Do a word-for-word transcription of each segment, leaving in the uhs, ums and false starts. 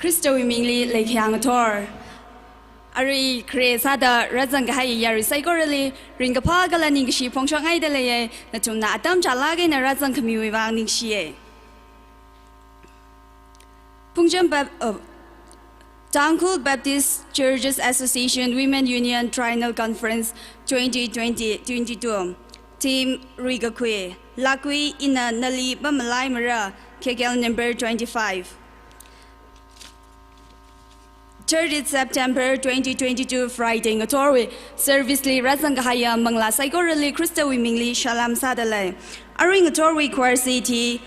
Khristawui mingli leikayā ngathor. Arui khare sāda rāzang kahai yarui saikorali ringkaphā kala ningkashi phongshokngaida leiya, nathumna atam chālāk eina rāzang khamiwui vang ningshiya. Phungcham Bap-, uh, Tangkhul Baptist Churches Association Women Union Triennial Conference twenty twenty twenty-two. Theme: Ruikakhui. Lakkui ina nali mamalaimara, Khekheil number twenty-five. Thirtieth September twenty twenty-two, Friday ngathorwui service li rāzang kahaiya manglā saikorali Khristawui mingli salam sāda lei. Arui ngathorwui choir seat hi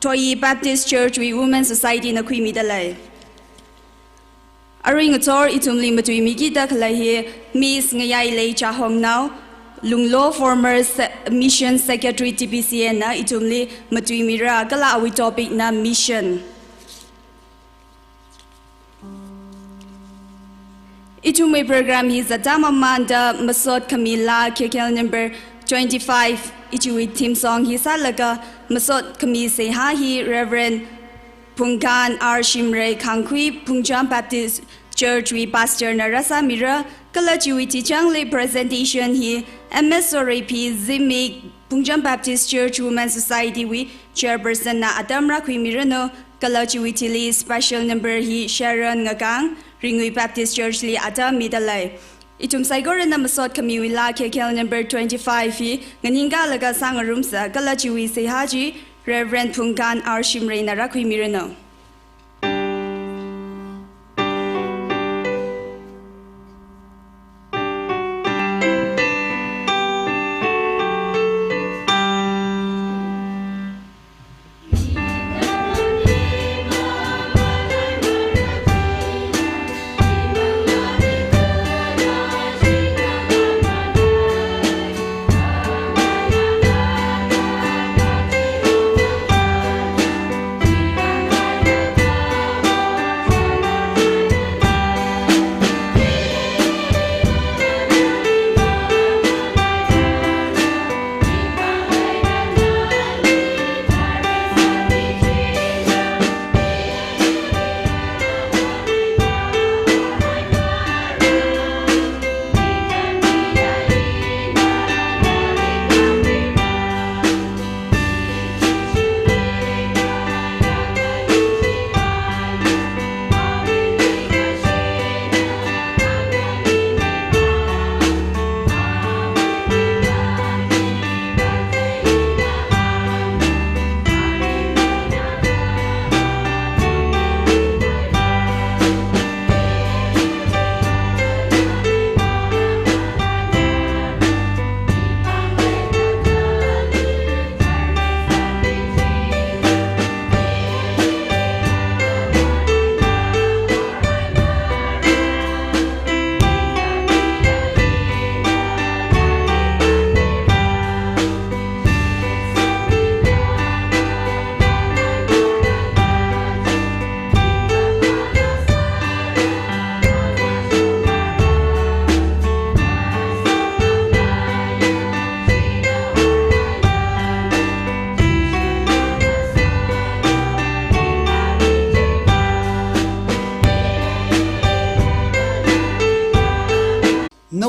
Thoyee Baptist Church wui Women Society na khuimida lei. Arui ngathor ithumli matuimikida khalei hi Miss Ngayailei Chahongnao Lunglo, former se-, Mission Secretary T B C A na ithumli matuimira, kala awui topic na mission. Ithumwui program hi zatda mamānda masot khami laa, Khekheil number twenty-five, ithumwui theme song hi sālaga, masot khami seihā hi Reverend Phungkan R Shimray Khangkhui, Phungcham Baptist Church wui pastor na rāsāmira, kala chiwui thichangli presentation hi M S Sorei P Zimik, Phungcham Baptist Church Women Society wui chairperson na atam rākhuimiranu, kala chiwui thili special number hi Sharon Ngakang, Ringui Baptist Church li atam mida lei. Ithum saikorana masot khamiwui laa, Khekheil number twenty-five hi nganingkalaga sāngarumsa, kala chiwui seihā chi Reverend Phungkan R Shimray na rākhuimiranu.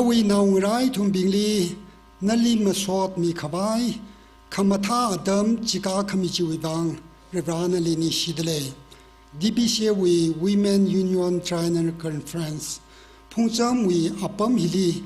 Nawui naongarā ithumbingli nali masotmi khavai khamathā atam chikākhami chiwui vang Varivara nali ningshidalei. D B C A wui Women Union Triennial Conference Phungchamwui apam hili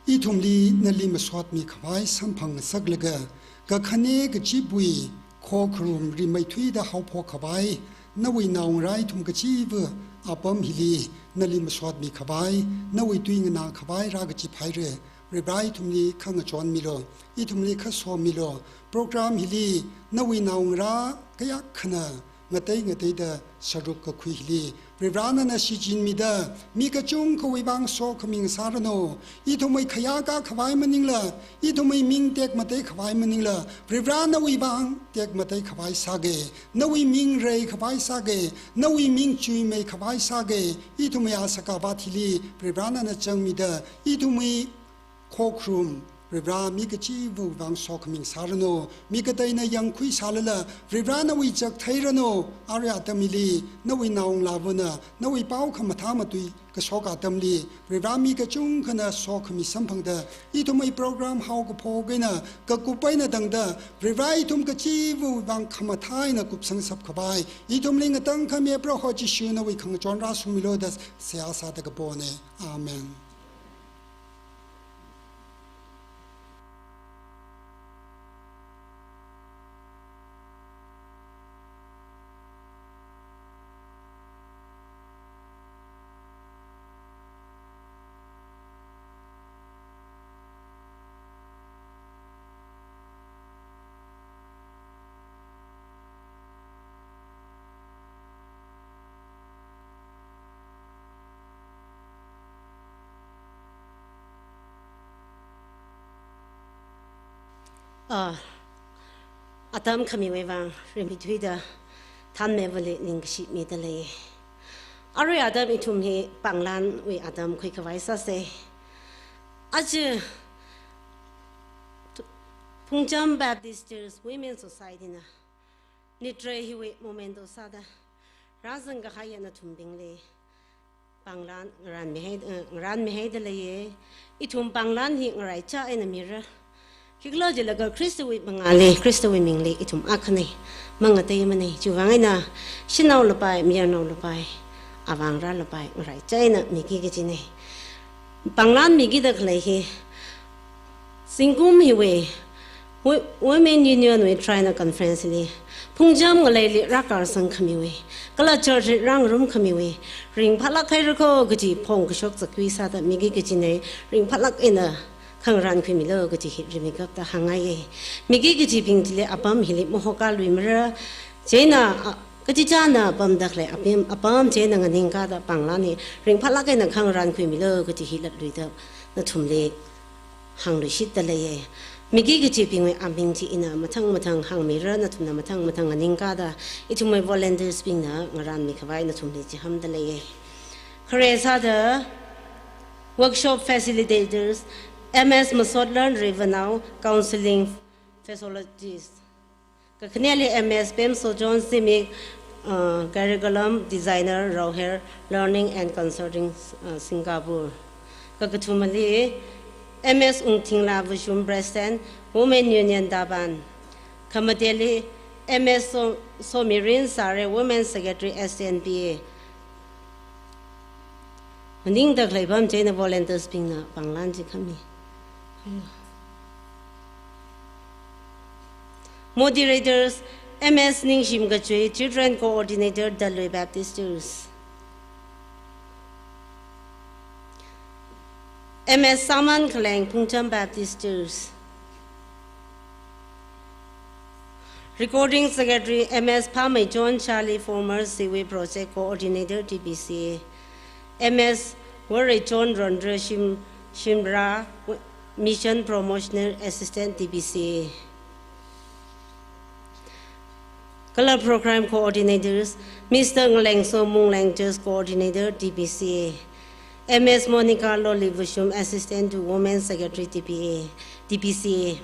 ithumli nali masotmi khavai samphangngasaklaga, kakhane kazipwui khokharum rimeithuida haophok khavai, nawui naongarā ithum kachiva apam hili nali masotmi khavai, nawui tui nganā khavai rākazip haira. Varivara ithumli khangachon milu, ithumli khaso milu. Program hili nawui naongarā kayākhana ngatei ngateida sharuk kakhui hili Varivara nana shichinmida, mi kachungkhawui vang sokhami ngasāranu. Ithumwui khayākā khavai maningla, ithumwui ming tekmatei khavai maningla, Varivara nawui vang tekmatei khavai sāga, nawui ming rei khavai sāga, nawui ming chuimei khavai sāga. Ithumwui asaka bathili Varivara nana changmida, ithumwui khokharum Varivara mi kachiva vang sokhami ngasāranu. Mi kateina yangkhui sālala, Varivara nawui chak theiranu. Arui atam hili nawui naongalāvana nawui pao khamathā matui kashok atamli, Varivara mi kachungkhana sokhami samphangda, ithumwui program haokaphok eina kakup eina tangda, Varivara ithum kachiva vang khamathā eina kupsangshap khavai ithumli ngatangkhami Proho Jishu nawui khangachon rāshungmilu da seihā sāda kapona. Amen. Ah, atam khamiwui vang rimeithuida Thangmeivali ningkashi midalei. Arui atam ithum hi panglanwui atam khuikhavai sāsa. Aja Phungcham Baptist Church Women Society na nitre hiwui memento sāda rāzang kahaiya nathumbingli panglan ngaranmihai, eh, ngaranmihaidalei. Ithum panglan hi ngaraicha eina mira. Khikhalajilakha Khristawui mangāli, Khristawui mingli ithum akhana, mangateimanei. Chiwui vang eina shanao lapai, mayarnao lapai, avāngarā lapai ngaraicha eina miki kajinei. Panglan mikida khalei hi zingkum hiwui Wo-, Women Union wui Triennial Conference li Phungcham ngaleili rākarsang khamiwui, kala church li rāngarum khamiwui ringphālāk haira ko kaji phongkashok zakui sāda miki kajinei. Ringphālāk eina khangarān khuimilu kaji hi rimeikapta hāngngaiya. Miki kajibing chili apam hili mahoka luimara. Chieina, a, kachichāna pamda khalei apam, apam chieina nganingkada panglan hi ringphālāk eina khangarān khuimilu kaji hi latluida nathumli hāngluishitdalei. Miki kajibingwui aming chi ina mathang mathang hāngmira, nathumna mathang mathang nganingkada ithumwui volunteers bingna ngaranmi khavai nathumli chihamdalei. Khare sāda workshop facilitators, M S Masotlan Rivanao, counseling physiologist. Kakhaneli M S Pemsochon Zimik, uh, curriculum designer, Rauher Learning and Consulting, uh, Singapore. Kakathumali M S Ungthingla Vushum, President, Women Union Taban. Khamateli M S So-, Somirin Sare, Women Secretary, S N P A. Maningda khalei apam chieina volunteers bingna panglan chi khami. Moderators, M S Ningshim Kachui, Children Coordinator, Dalui Baptist Church. M S Saman Khaleng, Phungcham Baptist Church. Recording Secretary, M S Phamei John Charlie, former Siwi Project Coordinator, T B C A. M S Warei John Rondre Shim-, Shimra, Mission Promotional Assistant, T B C A. Kala Program Coordinators, Mister Ngalengso Mungleng, Church Coordinator, T B C A. M S Monica Loli Vushum, Assistant to Women Secretary, T P A, T B C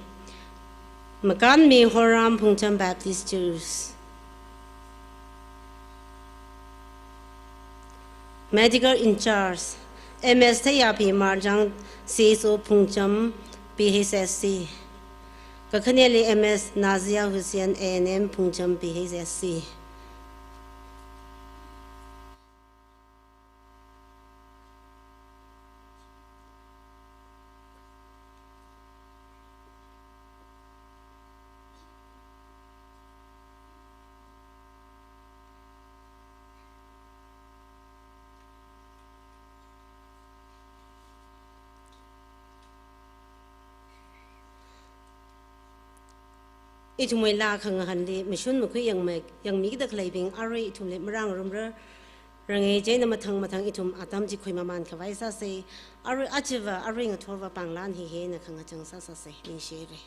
A. Makanmi Horam, Phungcham Baptist Church. Medical in charge, M S Theiyapi Marjang, C S O Phungcham, P H S C. Kakhaneli M S Nazia Hussain, A N M Phungcham, P H S C. Ithumwui laa khangahanli mashun makhui yangmei, yangmida khaleibing, arui ithumli marāngarumra. Rangei chieina mathang mathang ithum atam chi khuimaman khavai sāsei. Arui achiva, arui ngathorva pānglan hi hina khangachang sāsāsei. Ningshire.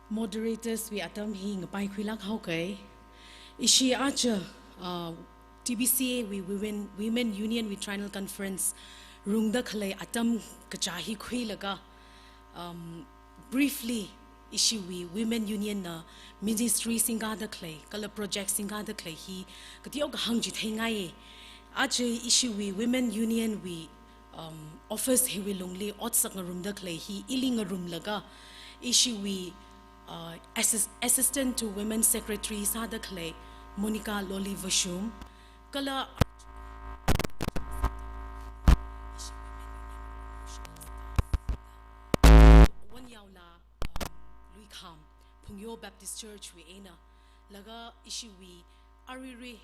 Moderators wui atam hi ngapaikhuilāk haokai. Ishi aja, uh, T B C A wui Women, Women Union wui Triennial Conference rungda khalei atam kachā hi khuilaga, um, briefly, ishiwui Women Union na ministry singkāda khalei, kala project singkāda khalei hi kateokha hāngchitheingai. Aja ishiwui Women Union wui, um, office hiwui lungli otsak ngarumda khalei hi ili ngarumlaga, ishiwui, uh, assis-, Assistant to Women Secretary sāda khalei Monica Loli Vashum, kala Wonyaola, um, Luikham, Phungyo Baptist Church wui eina, laga ishiwui aruirui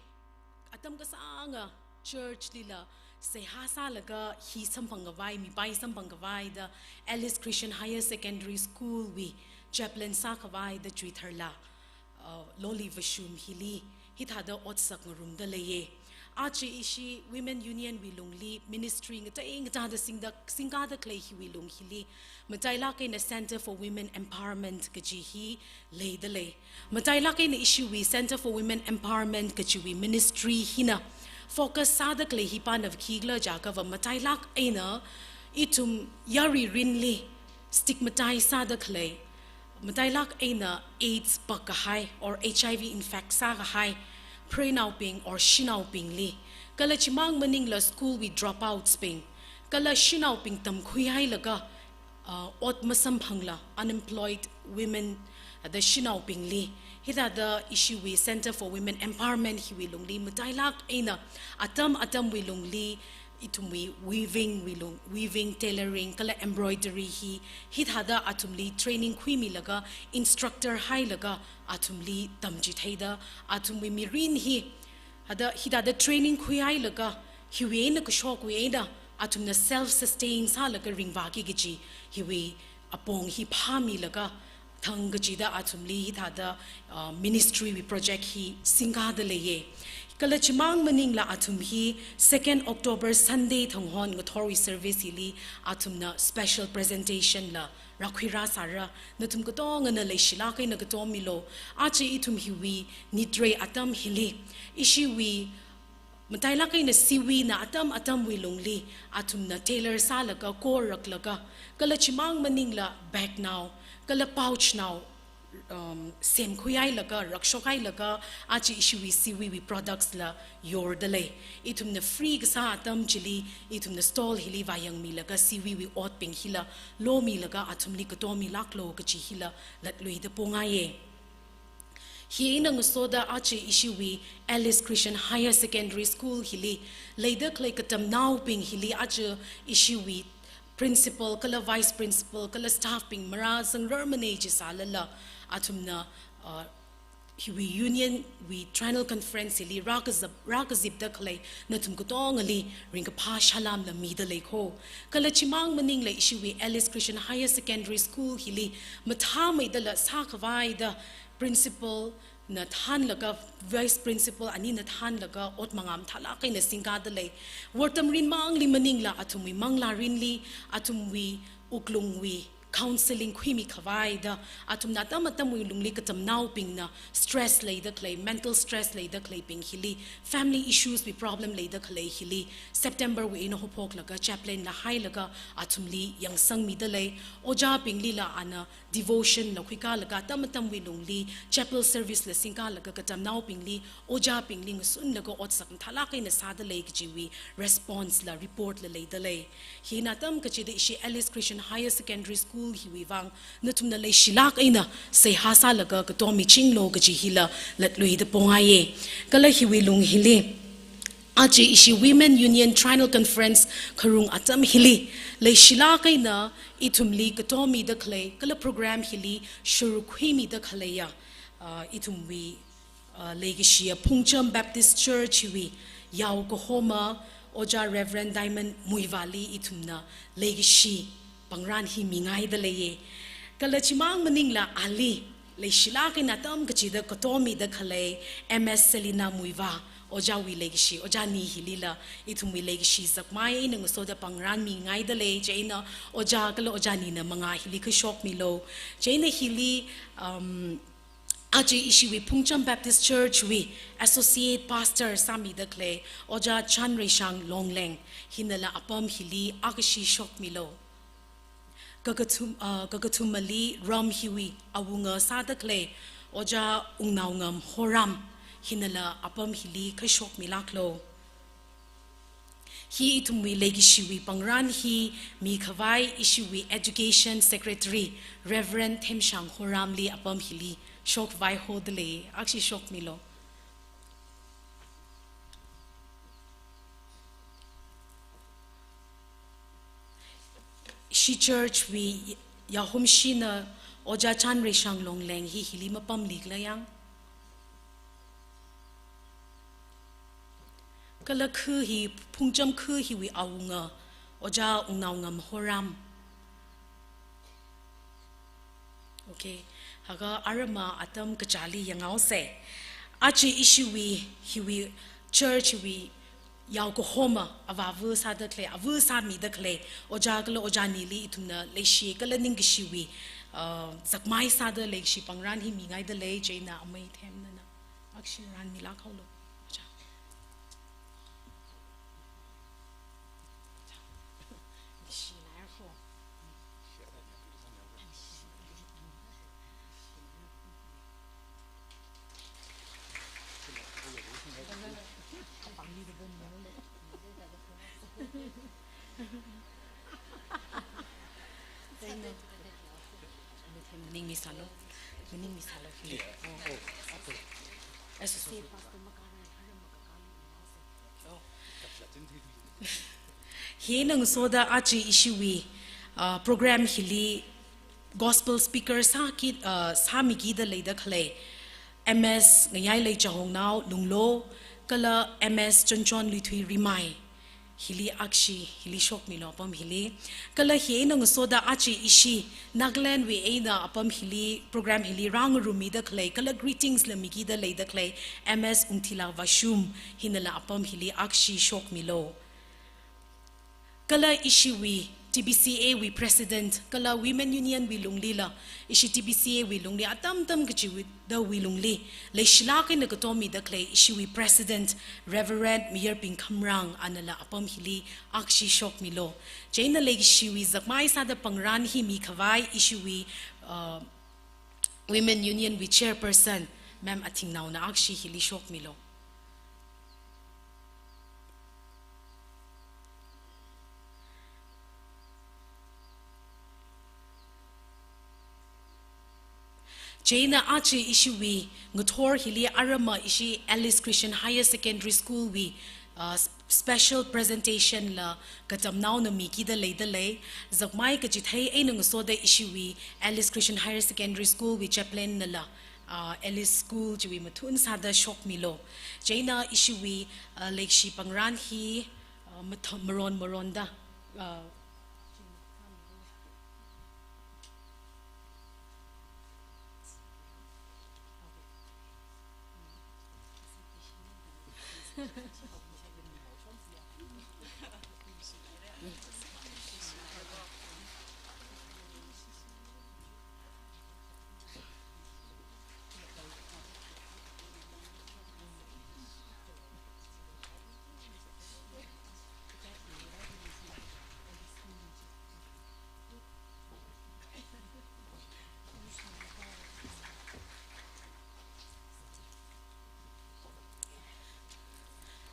atam kasānga church lila seihā sālaga hi samphang khavai, mipai samphang khavai da Alice Christian Higher Secondary School wui chaplain sākhavai da chuitharla, uh, Loli Vashum hili hithāda otsak ngarumda leiye. Aja ishi Women Union wui lungli ministry ngatei ngateida singda, singkāda khalei hiwui lung hili matailāk eina Center for Women Empowerment kaji hi leida lei. Matailāk eina ishiwui Center for Women Empowerment kajiwui ministry hina focus sāda khalei hi pāna khikhala jiakhava matailāk eina ithum yarui mirinli stigmatize sāda khalei, matailāk eina AIDS pak kahai or H I V infect sākahai, preinaobing or shanaobingli, kala chimang maningla school wui dropouts bing, kala shanaobing tamkhuihailaga, uh, ot masamphangla unemployed women, uh, da shanaobingli, hithāda ishiwui Center for Women Empowerment hiwui lungli matailāk eina atam atamwui lungli ithumwui weaving wui lung, weaving, tailoring, kala embroidery hi, hithāda athumli training khuimilaga, instructor hailaga, athumli tamchitheida, athumwui mirin hi, hithāda, hithāda training khuihailaga, hiwui eina kashokwui eina, athumna self-sustain sālaga ringvāki kaji, hiwui apong hi phāmilaga, thang kachida athumli hithāda, uh, ministry wui project hi singkāda leiye. Kala chimang maningla athum hi second October Sunday thang hon ngathorwui service hili athumna special presentation la rākhuirāsāra, nathum katongana leishilāk eina katomilo. Aja ithum hiwui nitrei atam hili, ishiwui matailāk eina siwuina atam atamwui lungli athumna tailor sālaga, koraklaga, kala chimang maningla bag nao, kala pouch nao, um, semkhuihailaga, rakshokailaga, aja ishiwui siwuiwui products la yorda lei. Ithumna free kasā atam chili, ithumna stall hili vāyangmilaga, siwuiwui otbing hila lomilaga, athumli katomilāklo kaji hila latluida pongaiye. Hi eina ngasoda aja ishiwui Alice Christian Higher Secondary School hili leida khalei katamnaobing hili aja ishiwui principal, kala vice principal, kala staff bing marāzangrarmana jisālala, athumna, uh, hiwui union wui triennial conference hili rākazip, rākazipda khalei nathum katongali ringkaphā salām la mida leiko. Kala chimang maningla ishiwui Alice Christian Higher Secondary School hili mathāmeidala sākhavai da principal na thānlaga, vice principal anina thānlaga, ot mangā mathālāk eina singkāda lei. Wortam mirin mangli maningla, athumwui manglā mirinli, athumwui wuklungwui counseling khuimi khavai da, athumna atam atamwui lungli katamnaobingna stress leida khalei, mental stress leida khaleibing hili, family issues wui problem leida khalei hili, September wui eina hophoklaga chaplain la hailaga athumli yangsangmida lei. Ojabinglila ana devotion la khuikalaga atam atamwui lungli chapel service la singkalaga katamnaobingli, ojabingli ngasunlaga otsak mathālāk eina sāda lei kajiwui response la, report la leida lei. Hina atam kachida ishi Alice Christian Higher Secondary School hiwui vang nathumna leishilāk eina seihā sālaga katommichinglu kaji hila latluida pongaiye. Kala hiwui lung hili, aja ishi Women Union Triennial Conference kharung atam hili, leishilāk eina ithumli katommida khalei, kala program hili shurkhuimida khaleiya, ah, ithumwui, ah, leikashiya Phungcham Baptist Church wui yao kahoma Ojā Reverend Diamond Muivahli ithumna leikashi pangran hi mingaida leiye. Kala chimang maningla ali leishilāk eina atam kachida katommida khalei M S Selina Muivah, ojāwui leikashi, ojāni hilila ithumwui leikashi zakmai eina ngasoda pangran mingaida lei, chieina ojā kala ojānina mangā hili khuishokmilu. Chieina hili, um, aja ishiwui Phungcham Baptist Church wui Associate Pastor sāmida khalei Ojā Chanreishang Longleng, hinala apam hili akhashi shokmilu. Kakathum, ah, kakathumali ram hiwui awunga sāda khalei Ojā Wungnaongam Horam, hinala apam hili khuishokmilāklu. Hi ithumwui leikashiwui pangran hi mikhavai ishiwui Education Secretary Reverend Themshang Horamli apam hili shokvaihoda lei, akhashi shokmilu. Ishi church wui yahumshina Ojā Chanreishang Longleng hi hili mapamlikhala yang. Kala khu hi, Phungcham khu hiwui awunga Ojā Wungnaongam Horam. Okay, haga arama atam kachāli yanghaose. Aja ishiwui, hiwui church wui yao kahoma avāva sāda khalei, ava sāmida khalei ojā kala ojānili ithumna leishi kala ningkashiwui, ah, zakmai sāda leikashi pangran hi mingaida lei, chieina amei Themnana akhashi ranmilākhaolu. Ojā. Maning misālu, maning misālu. Associate Pastor makara. Hina ngasoda aja ishiwui, ah, program hili gospel speaker sāki, ah, sāmikida leida khalei M S Ngayailei Chahongnao Lunglo, kala M S Chonchon Luithui Rimai, hili akhashi, hili shokmilu apam hili. Kala hina ngasoda aja ishi Nagaland wui eina apam hili, program hili rāngarummida khalei, kala greetings la mikida leida khalei M S Ungthila Vashum, hinala apam hili akhashi shokmilu. Kala ishiwui T B C A wui President, kala Women Union wui lunglila, ishi T B C A wui lungli atam atam kachiwui dawui lungli leishilāk eina katommida khalei ishiwui President Reverend Mayarbing Khamrang, anala apam hili akhashi shokmilu. Chieina leikashiwui zakmai sāda pangran hi mikhavai ishiwui, uh, Women Union wui Chairperson Ma'am Athingnaona akhashi hili shokmilu. Chieina aja ishiwui ngathor hili arama ishi Alice Christian Higher Secondary School wui, uh, s-, special presentation la katamnaona mikida leida lei. Zakmai kachithei eina ngasoda ishiwui Alice Christian Higher Secondary School wui chaplain nala, uh, Alice School chiwui mathun sāda shokmilu. Chieina ishiwui, uh, leikashi pangran hi, uh, matha-, maron maronda, uh,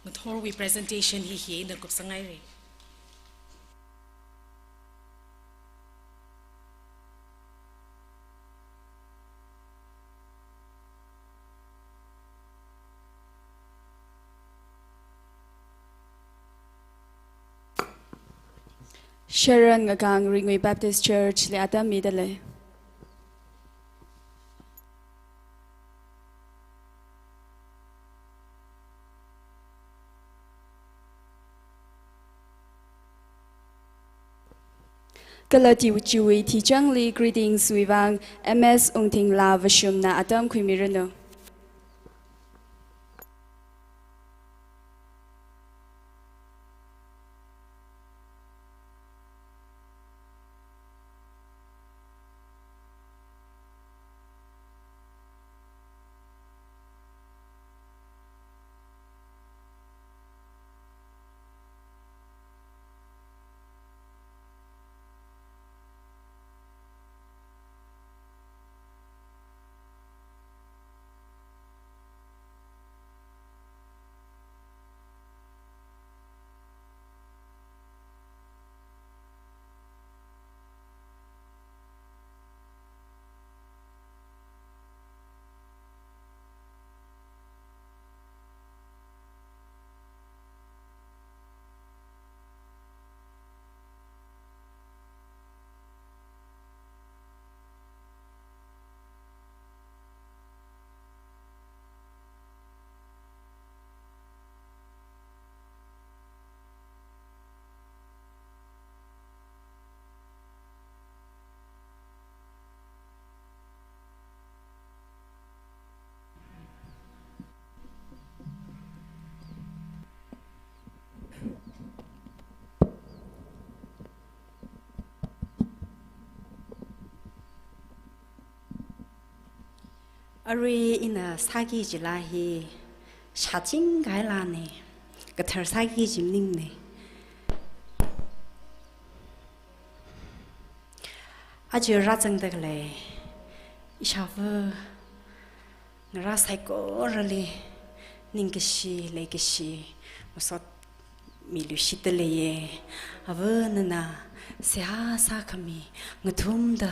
Ngathorwui presentation hi hi eina kupsanghaira. Sharon Ngakang, Ringui Baptist Church li atam midalei. Kala Tiwui, Tiwui Thichangli greetings wui vang M S Ungthingla Vashumna atam khuimiranu. Arui ina sāki kajila hi shāching kahailana, kathar sāki kaji maningmana. Aja rāzangda khalei ishāva ngarā saikorali ningkashi leikashi masotmiluishitda leiya. Ava nana seihā sākhami, ngathumda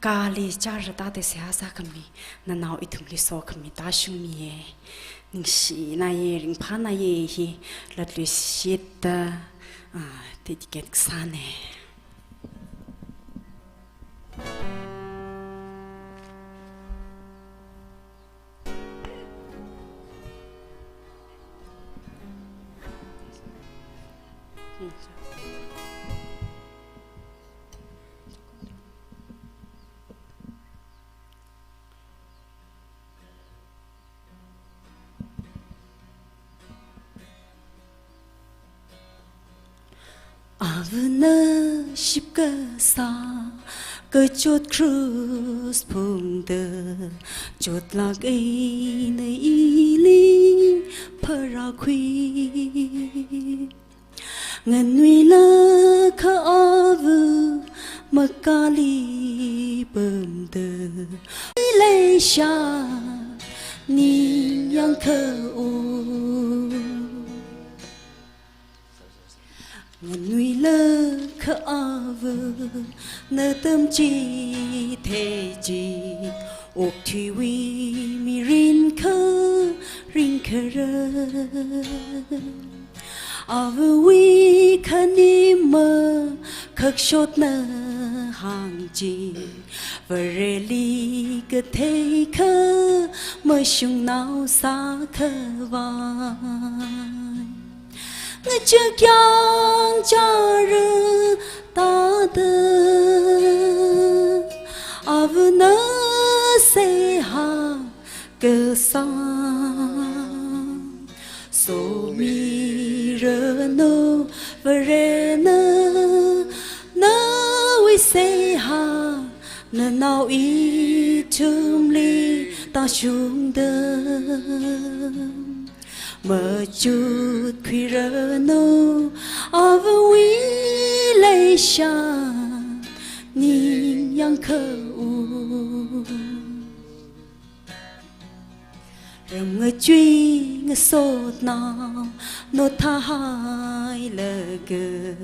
kali chara tāda seihā sākhami nanao ithumli sokhami tāshungmiya. Ningshinaye, ringphānaye hi latluishitda, ah, dedicate kasāna. Avana shipkasā kachot cross phungda, chotlāk eina ili pharākhui. Nganuilakha ava makali pamda, leisha ningyāng kha o. Nganuilakha ava natam chithei chi, okathuiwui mirin kharing kharar. Avawui khanim makhakshotna hāngching, Vareli kathei khamashungnao sākhavai. Ngachakyang chara tāda avana seihā kasā somiranu. Varena nawui seihā nanao ithumli tāshungda, machutkhuiranu. Avawui leisha ningyāng kha o. Ramngachui ngasotnao nothahailaga,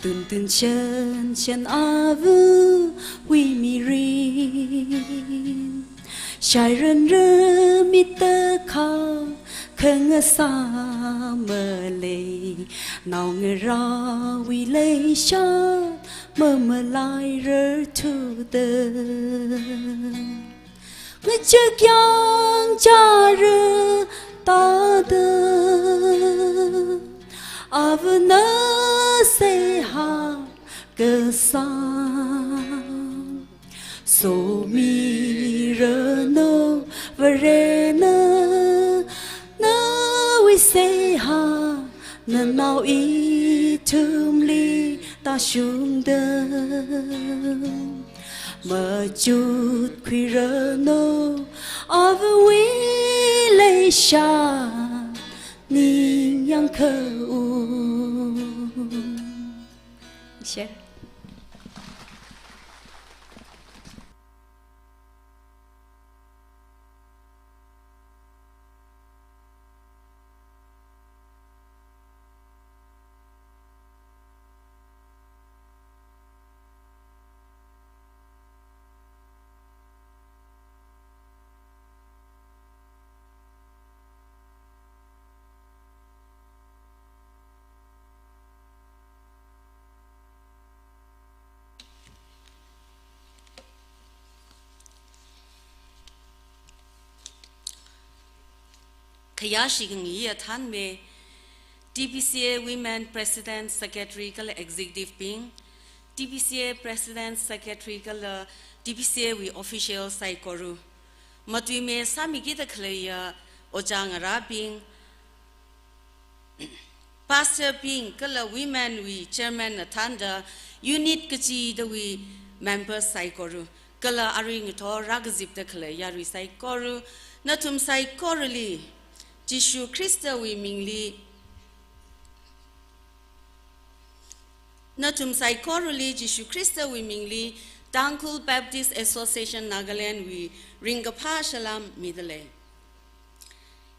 tuntun shanshan avawui mirin. Shairanra mitakhao khangasā malei, naongarāwui leishat mamalairarthuda. Ngachakyang chara tada, avana seihā kasang. Somiranu Varena, nawui seihā nanao ithumli tāshungda. Machutkhuiranu avawui leishat ningyāng khaung. Share. Khayāshi khangayi athānme, T B C A Women President, Secretary kala Executive bing, T B C A President, Secretary kala T B C A wui official saikora, matuime sāmikida khaleiya ojā ngarābing, Pastor bing kala Women wui Chairman na thānda unit kachidawui member saikora, kala arui ngathor rākazipda khalei yarui saikora, nathum saikorali Jishu Khristawui mingli, nathum saikorali Jishu Khristawui mingli Tangkhul Baptist Association Nagaland wui ringkaphā salām midalei.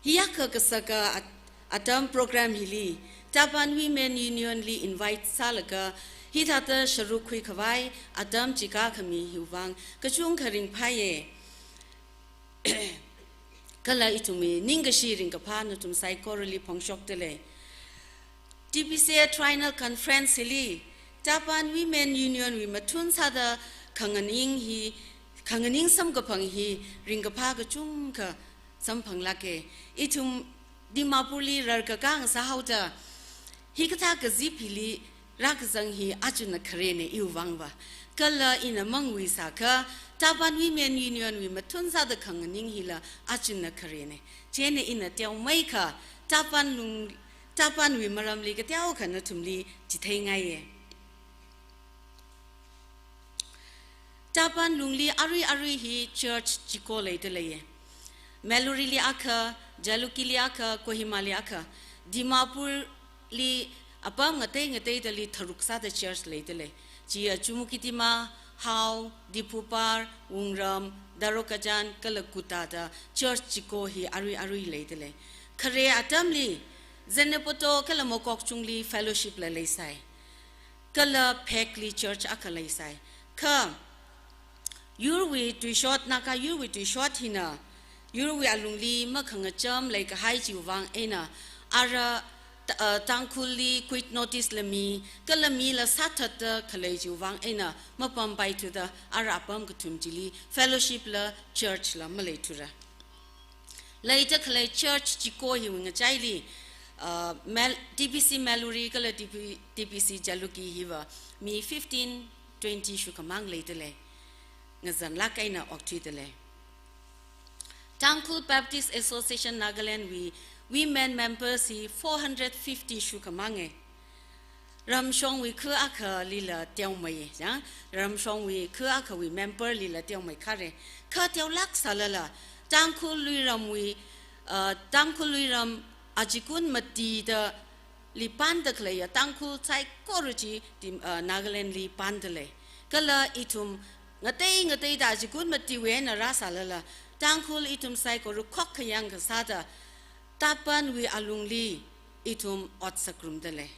Hiyākha kasaka at-, atam program hili, Tapan Women Union li invite sālaga, hithāda sharuk khuikhavai atam chikākhami hiwui vang kachungkha ringphāye. Kala ithumwui ningkashi ringkaphā nathum saikorali phongshokdalei. T B C A Triennial Conference hili, Tapan Women Union wui mathun sāda khanganing hi, khanganing samkaphang hi ringkaphā kachungkha samphanglāke. Ithum Dimapurli rarkakā ngasāhaoda, hikathā kazip hili rākazang hi achunna kharene iwui vangva. Kala ina mangui sākha, Tapan Women Union wui mathun sāda khanganing hila achunna kharene. Chieina ina teomeikha, Tapan lung, Tapanwui maramli kateokha nathumli chitheingaiye. Tapan lungli arui arui hi church chiko leidaleiye. Maluri li akha, Jalukie li akha, Kohima li akha, Dimapur li apam ngatei ngateidali tharuk sāda church leidalei. Chiya Chumukedima, Hao, Diphupar, Wungram, Darokajan, kala Kuta da church chiko hi arui arui leidalei. Khare atamli, Zanapoto kala Mokokchung li fellowship la leisai. Kala Phek li church akha leisai. Kha yurwui tuishot, Naga yurwui tuishot hina, yurwui alungli makhangacham leikahai chiwui vang eina, ara, ta-, uh, Tangkhulli quit notice la mi, kala mila sāthatda khalei chiwui vang eina, mapampai thuda, ara apam kathum chili, fellowship la, church la maleithura. Leida khalei church chiko hiwui ngachaili, uh, Mal-, T B C Maluri kala T B, T B C Jalukie hiva, mi fifteen, twenty shukhamang leidalei. Ngazanlāk eina okthuidalei. Tangkhul Baptist Association Nagaland wui women members hi four hundred fifty shukhamange. Ramshongwui khu akhalila teomei, ya. Ramshongwui khu akhawui member lila teomei khare. Kha teolāk sālala, Tangkhul luiramwui, uh, Tangkhul luiram achikun matida li panda khaleiya Tangkhul saikora chi Tim-, uh, Nagaland li pandalei. Kala ithum ngatei ngateida achikun matiwui eina rāsālala, Tangkhul ithum saikora khokkhayang kasāda, Tapanwui alungli ithum ot sāngarumda lei.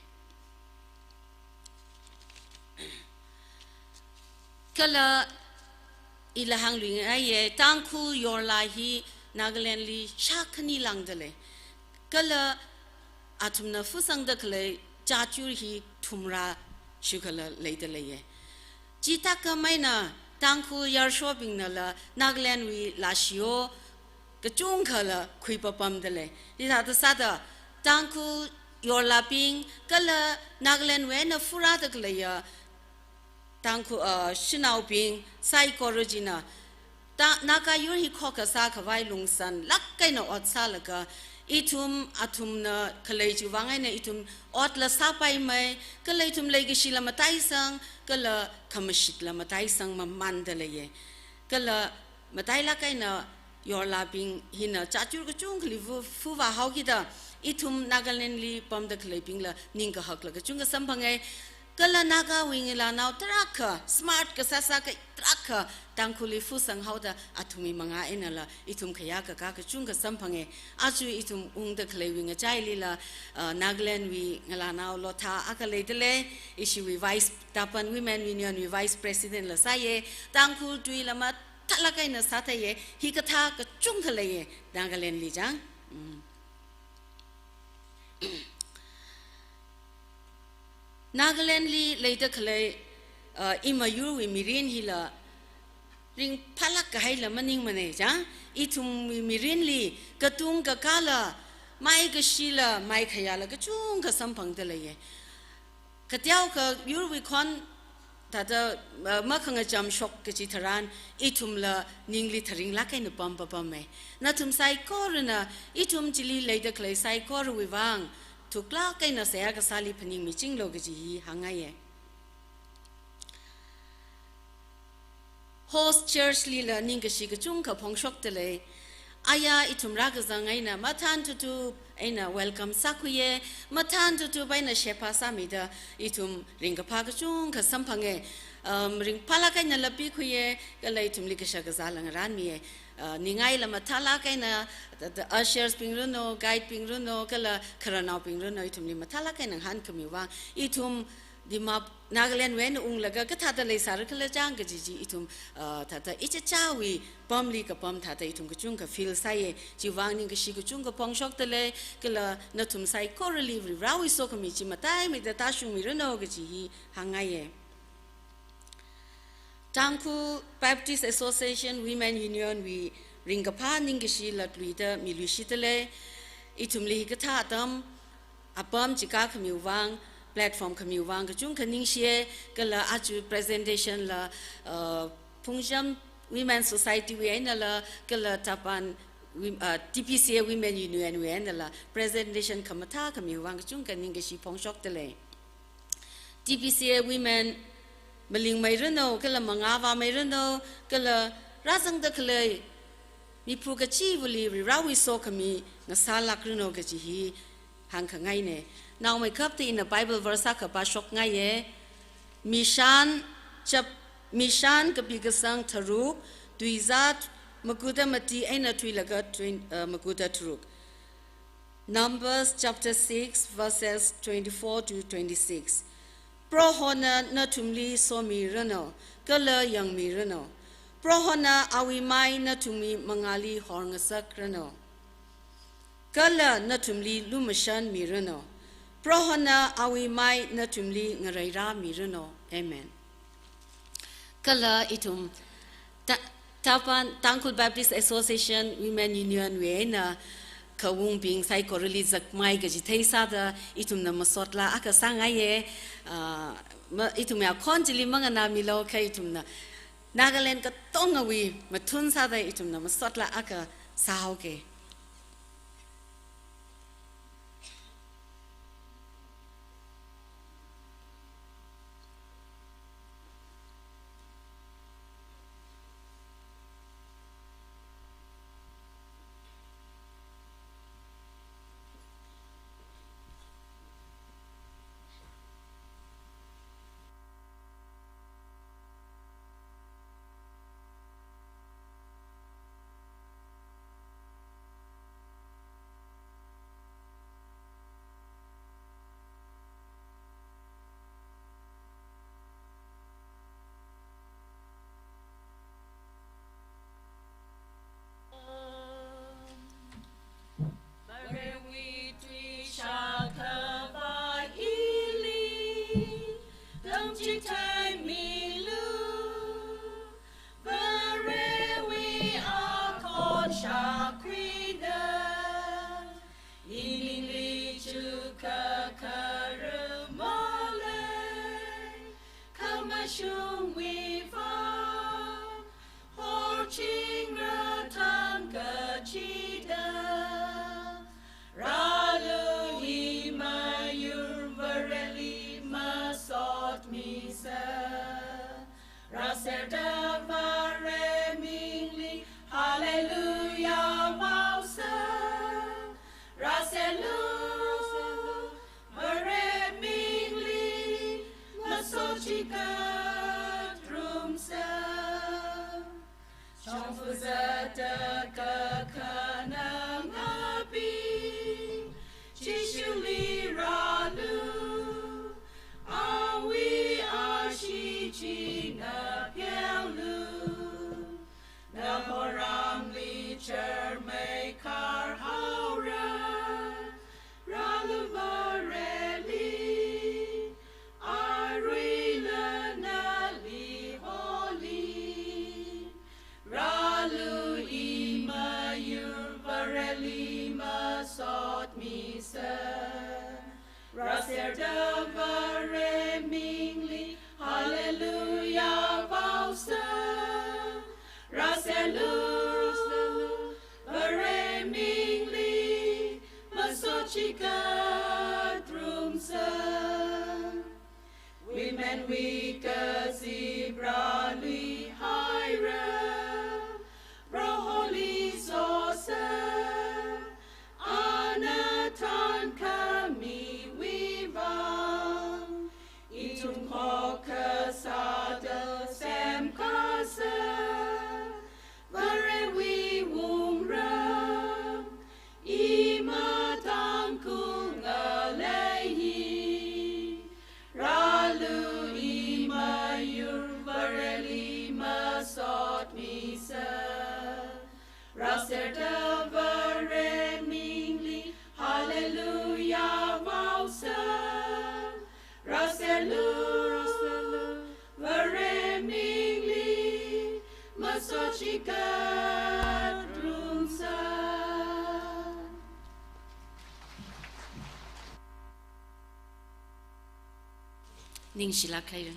Kala ila hāngluingaiye, Tangkhul yorlaa hi Nagalandli shākhani lāngda lei. Kala athumna fusangda khalei chachur hi thumrā shikhala leida leiye. Chithākhameina Tangkhul yarshobingnala Nagalandwui lashio kachungkhala khuipapamda lei. Hithāda sāda Tangkhul yorlaabing kala Nagalandwui eina furāda khaleiya Tangkhul, uh, shanaobing saikora china ta, Naga yur hi khokha sākhavai lungsanlāk eina ot sālaga, ithum athumna khalei chiwui vang eina ithum otla sāpaimei, kala ithum leikashila mataisang, kala khamashitla mataisang mamānda leiye. Kala matailāk eina yorlaabing hina chachur kachungkhali fu, fuvāhaokida, ithum Nagalandli pamda khaleibingla ningkahakla kachungkha samphange. Kala Nagawui ngalānao tarākha, smart kasā sākahai tarākha Tangkhulli fusanghaoda athumwui mangā einala ithum khayākakā kachungkha samphange. Aja ithum ungda khaleiwui ngachailila, uh, Nagalandwui ngalānao Lotha akha leida lei, ishiwui Vice, Tapan Women Union wui Vice President la sāye, Tangkhul tuila mathālāk eina sātheiye, hikathā kachungkha leiye, Nagalandli chang. Mm. Nagalandli leida khalei, uh, imayurwui mirin hila ringphālāk kahaila maningmanei chang, ithumwui mirinli katung kakāla, maikashila, maikhayāla kachungkha samphangda leiye. Kateokha yurwui khon thāda, uh, makhangacham shok kachi tharan, ithumla ningli tharinglāk eina pampapamei. Nathum saikorana ithum chili leida khalei saikorawui vang thuklāk eina seihā kasāli phaningmichinglu kaji hi hāngngaiye. Host church lila ningkashi kachungkha phongshokda lei. Aya ithum rākazang eina mathān tutup eina welcome sākhuiye, mathān tutup eina sheba sāmida ithum ringkaphā kachungkha samphange. Um, ringphālāk eina lapikhuiye, kala ithumli kashak kazāla ngarānmiye. Uh, ningaila mathālāk eina, the, the ushers bing runo, guide bing runo, kala khararnaobing runo, ithumli mathālāk eina ngahānkhamiwui vang, ithum Dimap-, Nagalandwui eina unglaga kathāda leisāra khala chang kaji chi ithum, uh, thāda ichichāwui pamli kapam thāda ithum kachungkha feel sāye. Chiwui vang ningkashi kachungkha phongshokda lei, kala nathum saikorali Varivarāwui sokhami chi mataimeida tāshungmi runo kaji hi hāngngaiye. Tangkhul Baptist Association Women Union wui ringkaphā ningkashi latluida miluishida lei. Ithumli hikathā atam apam chikākhamiwui vang, platform khamiwui vang kachungkha ningshiye, kala aja presentation la, uh, Phungcham Women Society wui einala, kala Tapan Wom-, uh, T P C A Women Union wui einala, presentation khamathā khamiwui vang kachungkha ningkashi phongshokda lei. T P C A Women malingmei runo, kala mangāvāmei runo, kala rāzangda khalei miphu kachivali Varivarāwui sokhami ngasālāk runo kaji hi hāngkhangaine. Naomeikapta ina Bible verse akha pāshokngaiye. Mishan chap-, Mishan kapi kasang tharuk, tuizā makuda mati eina thuilaga twen-, uh, makuda tharuk. Numbers chapter six, verses twenty-four to twenty-six. Prohona nathumli somi runo, kala yangmi runo. Prohona awui mai nathumwui mangāli horngasak runo, kala nathumli lumashanmi runo. Prohona awui mai nathumli ngareirāmi runo. Amen. Kala ithum Ta-, Tapan, Tangkhul Baptist Association Women Union wui eina khaungbing saikorali zakmai kaji theisāda ithumna masot laa akha sāngaiye, ah, ma, ithumwui akhon chili manganāmilu kha ithumna Nagaland katongawui mathun sāda ithumna masot laa akha sāhaoke. sotmisa. Rāserda Vare mingli hallelujah vaosa. Rāserlu Vare mingli masot chikatdrumsa. Women week kazip rāluihaira, Proholi sosa, ana thankhamiwui vang, ithum khokkha sāda semkasa, Varewui wungram, ima Tangkhul ngalei hi. Rālu ima yur Vareli masotmisa. Rāserda Vare mingli hallelujah vaosa. Rāserlu Vare mingli masot chikatdrumsa. Ningshilāk haira.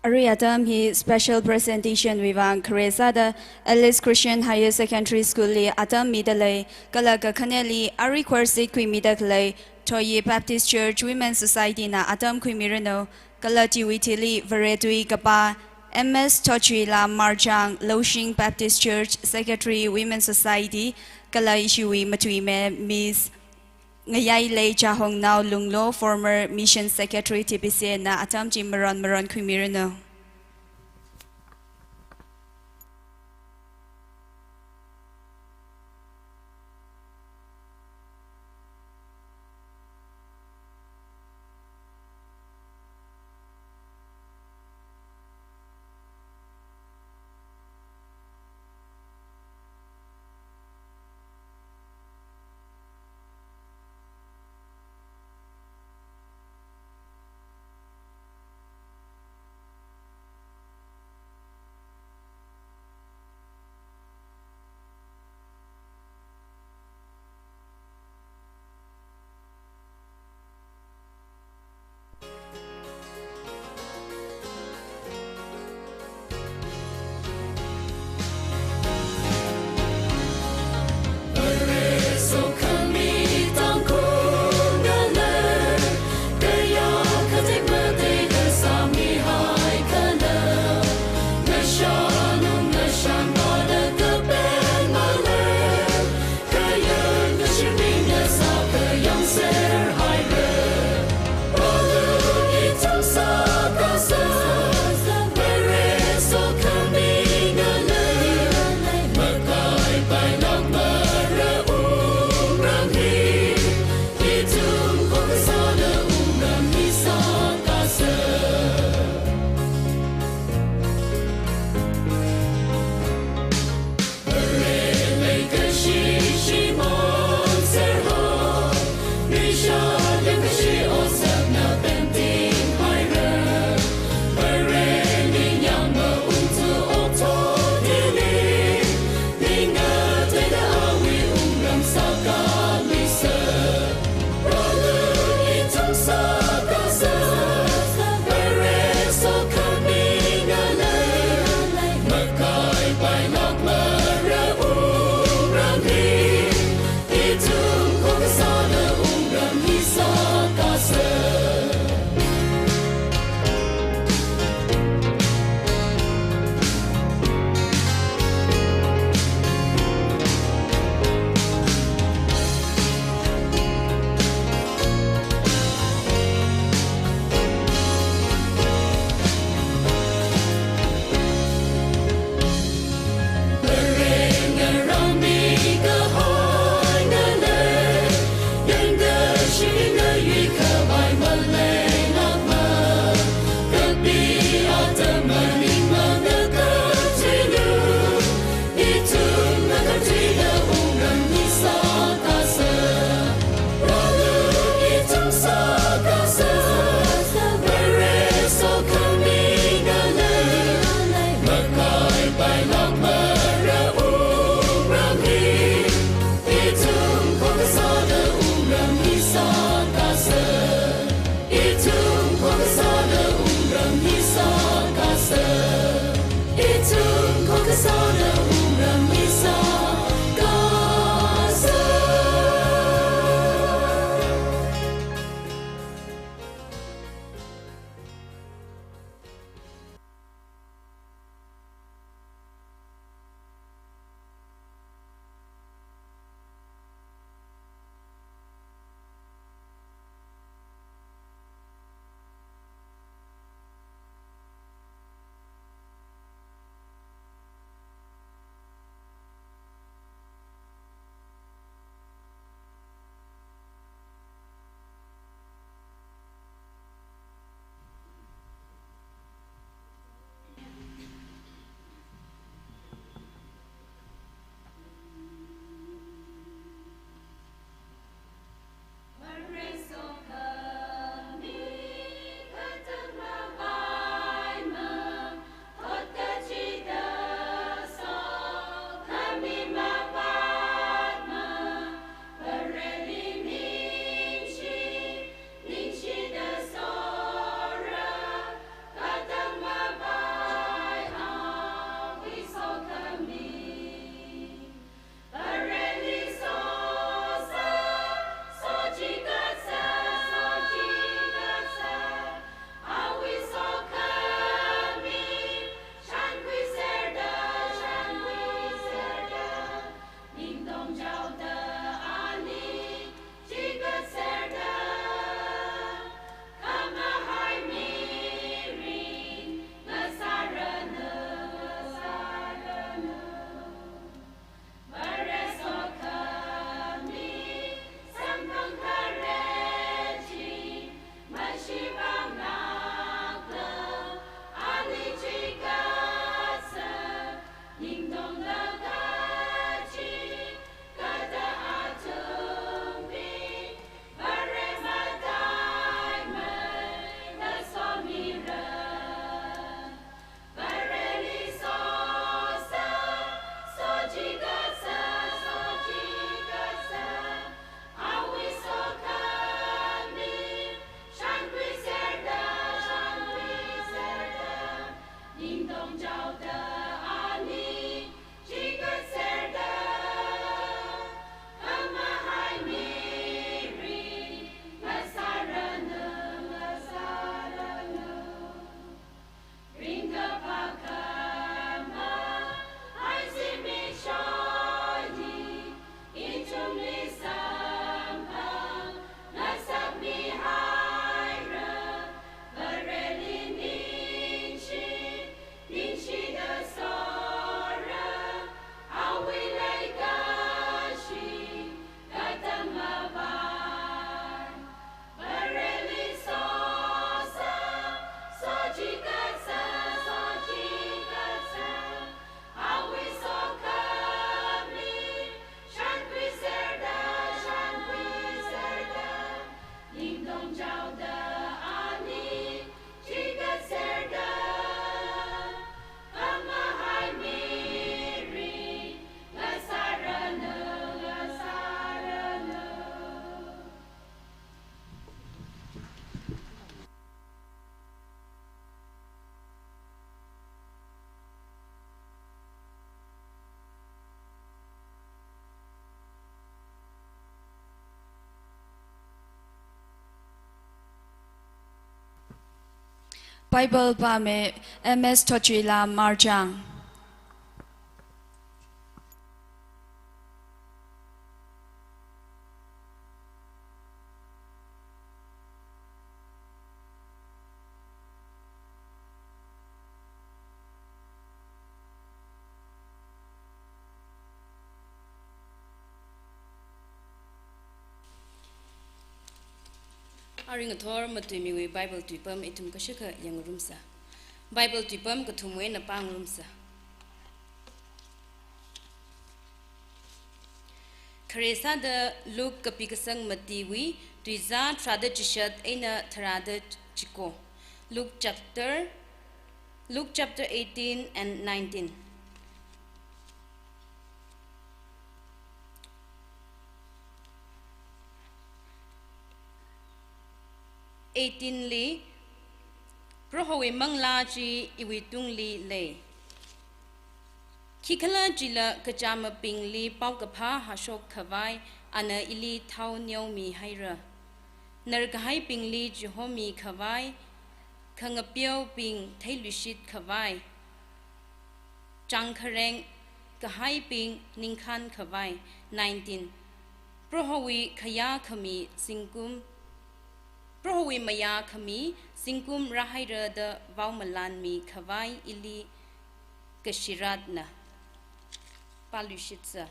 Arui atam hi special presentation wui vang khare sāda Alice Christian Higher Secondary School li atam midalei, kala kakhaneli arui choir seat khuimida khalei Thoyee Baptist Church Women Society na atam khuimiranu, kala chiwui thili Vare tui kapā M S Thochuila Marchang, Loushing Baptist Church Secretary Women Society, kala ishiwui matuime Miss Ngayailei Chahongnao Lunglo, former Mission Secretary T B C na atam chi maron maron khuimiranu. Bible pāmi M S Thotchuila Marjang. Arui ngathor matuimiwui Bible tuipam ithum kashakha yangrumsa. Bible tuipam kathumwui eina pāngarumsa. Khare sāda Luke kapi kasang matiwui tuizā tharāda chishat eina tharāda chiko. Luke chapter, Luke chapter eighteen and nineteen. Eighteen li, Prohowui manglā chi iwui tungli lei. Khikhalajila kachamabingli paokaphā hāshok khavai ana ili thao neomihaira. Narkahaibingli chihomi khavai, khangapeobing theiluishit khavai, changkhareng kahaibing ningkhān khavai. Nineteen. Prohowui khayā khami zingkum, Prohowui mayā khami zingkum rāhaira da vaomalanmi khavai ili kashiratna. Pāluishitsa.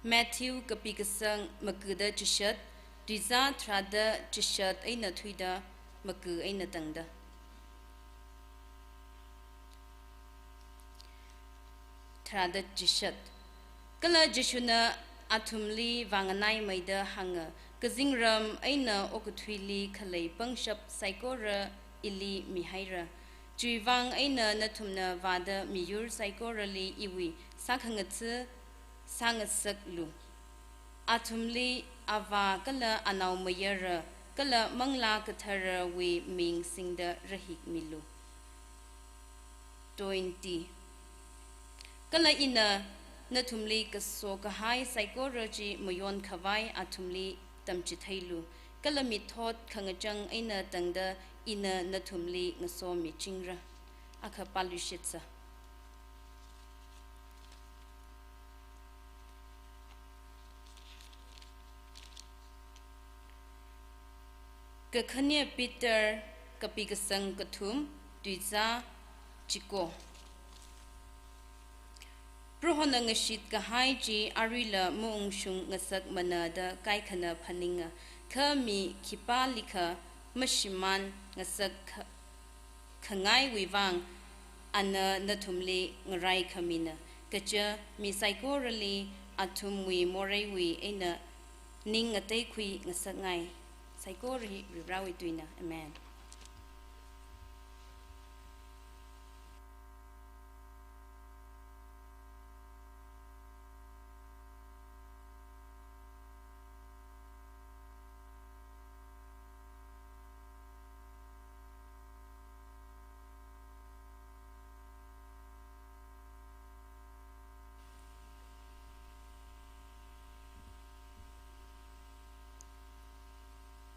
Matthew kapi kasang makuda chishat, tuizā tharāda chishat eina thuida maku eina tangda. Tharāda chishat. Kala Jishuna athumli vānganaimeida hānga, kazingram eina okathuili khalei pangshap saikora ili mihaira. Chiwuivang eina nathumna vāda miyur saikorali iwui sākhangatha sāngasaklu. Athumli Avā kala Anaomayara kala Manglā Katharawui ming singda rahikmilu. Twenty. Kala ina nathumli kaso kahai saikora chi mayon khavai athumli tamchitheilu. Kala mithot khangachang eina tangda ina nathumli ngasomichingra. Akha pāluishitsa. Kakhane Peter kapi kasang kathum, tuizā chiko. Prohona ngashit kahai chi aruila maungshung ngasakmana da kaikhana phaninga, kha mi khipālikha mashimān ngasak kha-, khangaiwui vang ana nathumli ngaraikhamina, kaja mi saikorali athumwui moreiwui eina ning ngateikhui ngasakngai. Saikora hi Varivarāwui tuina. Amen.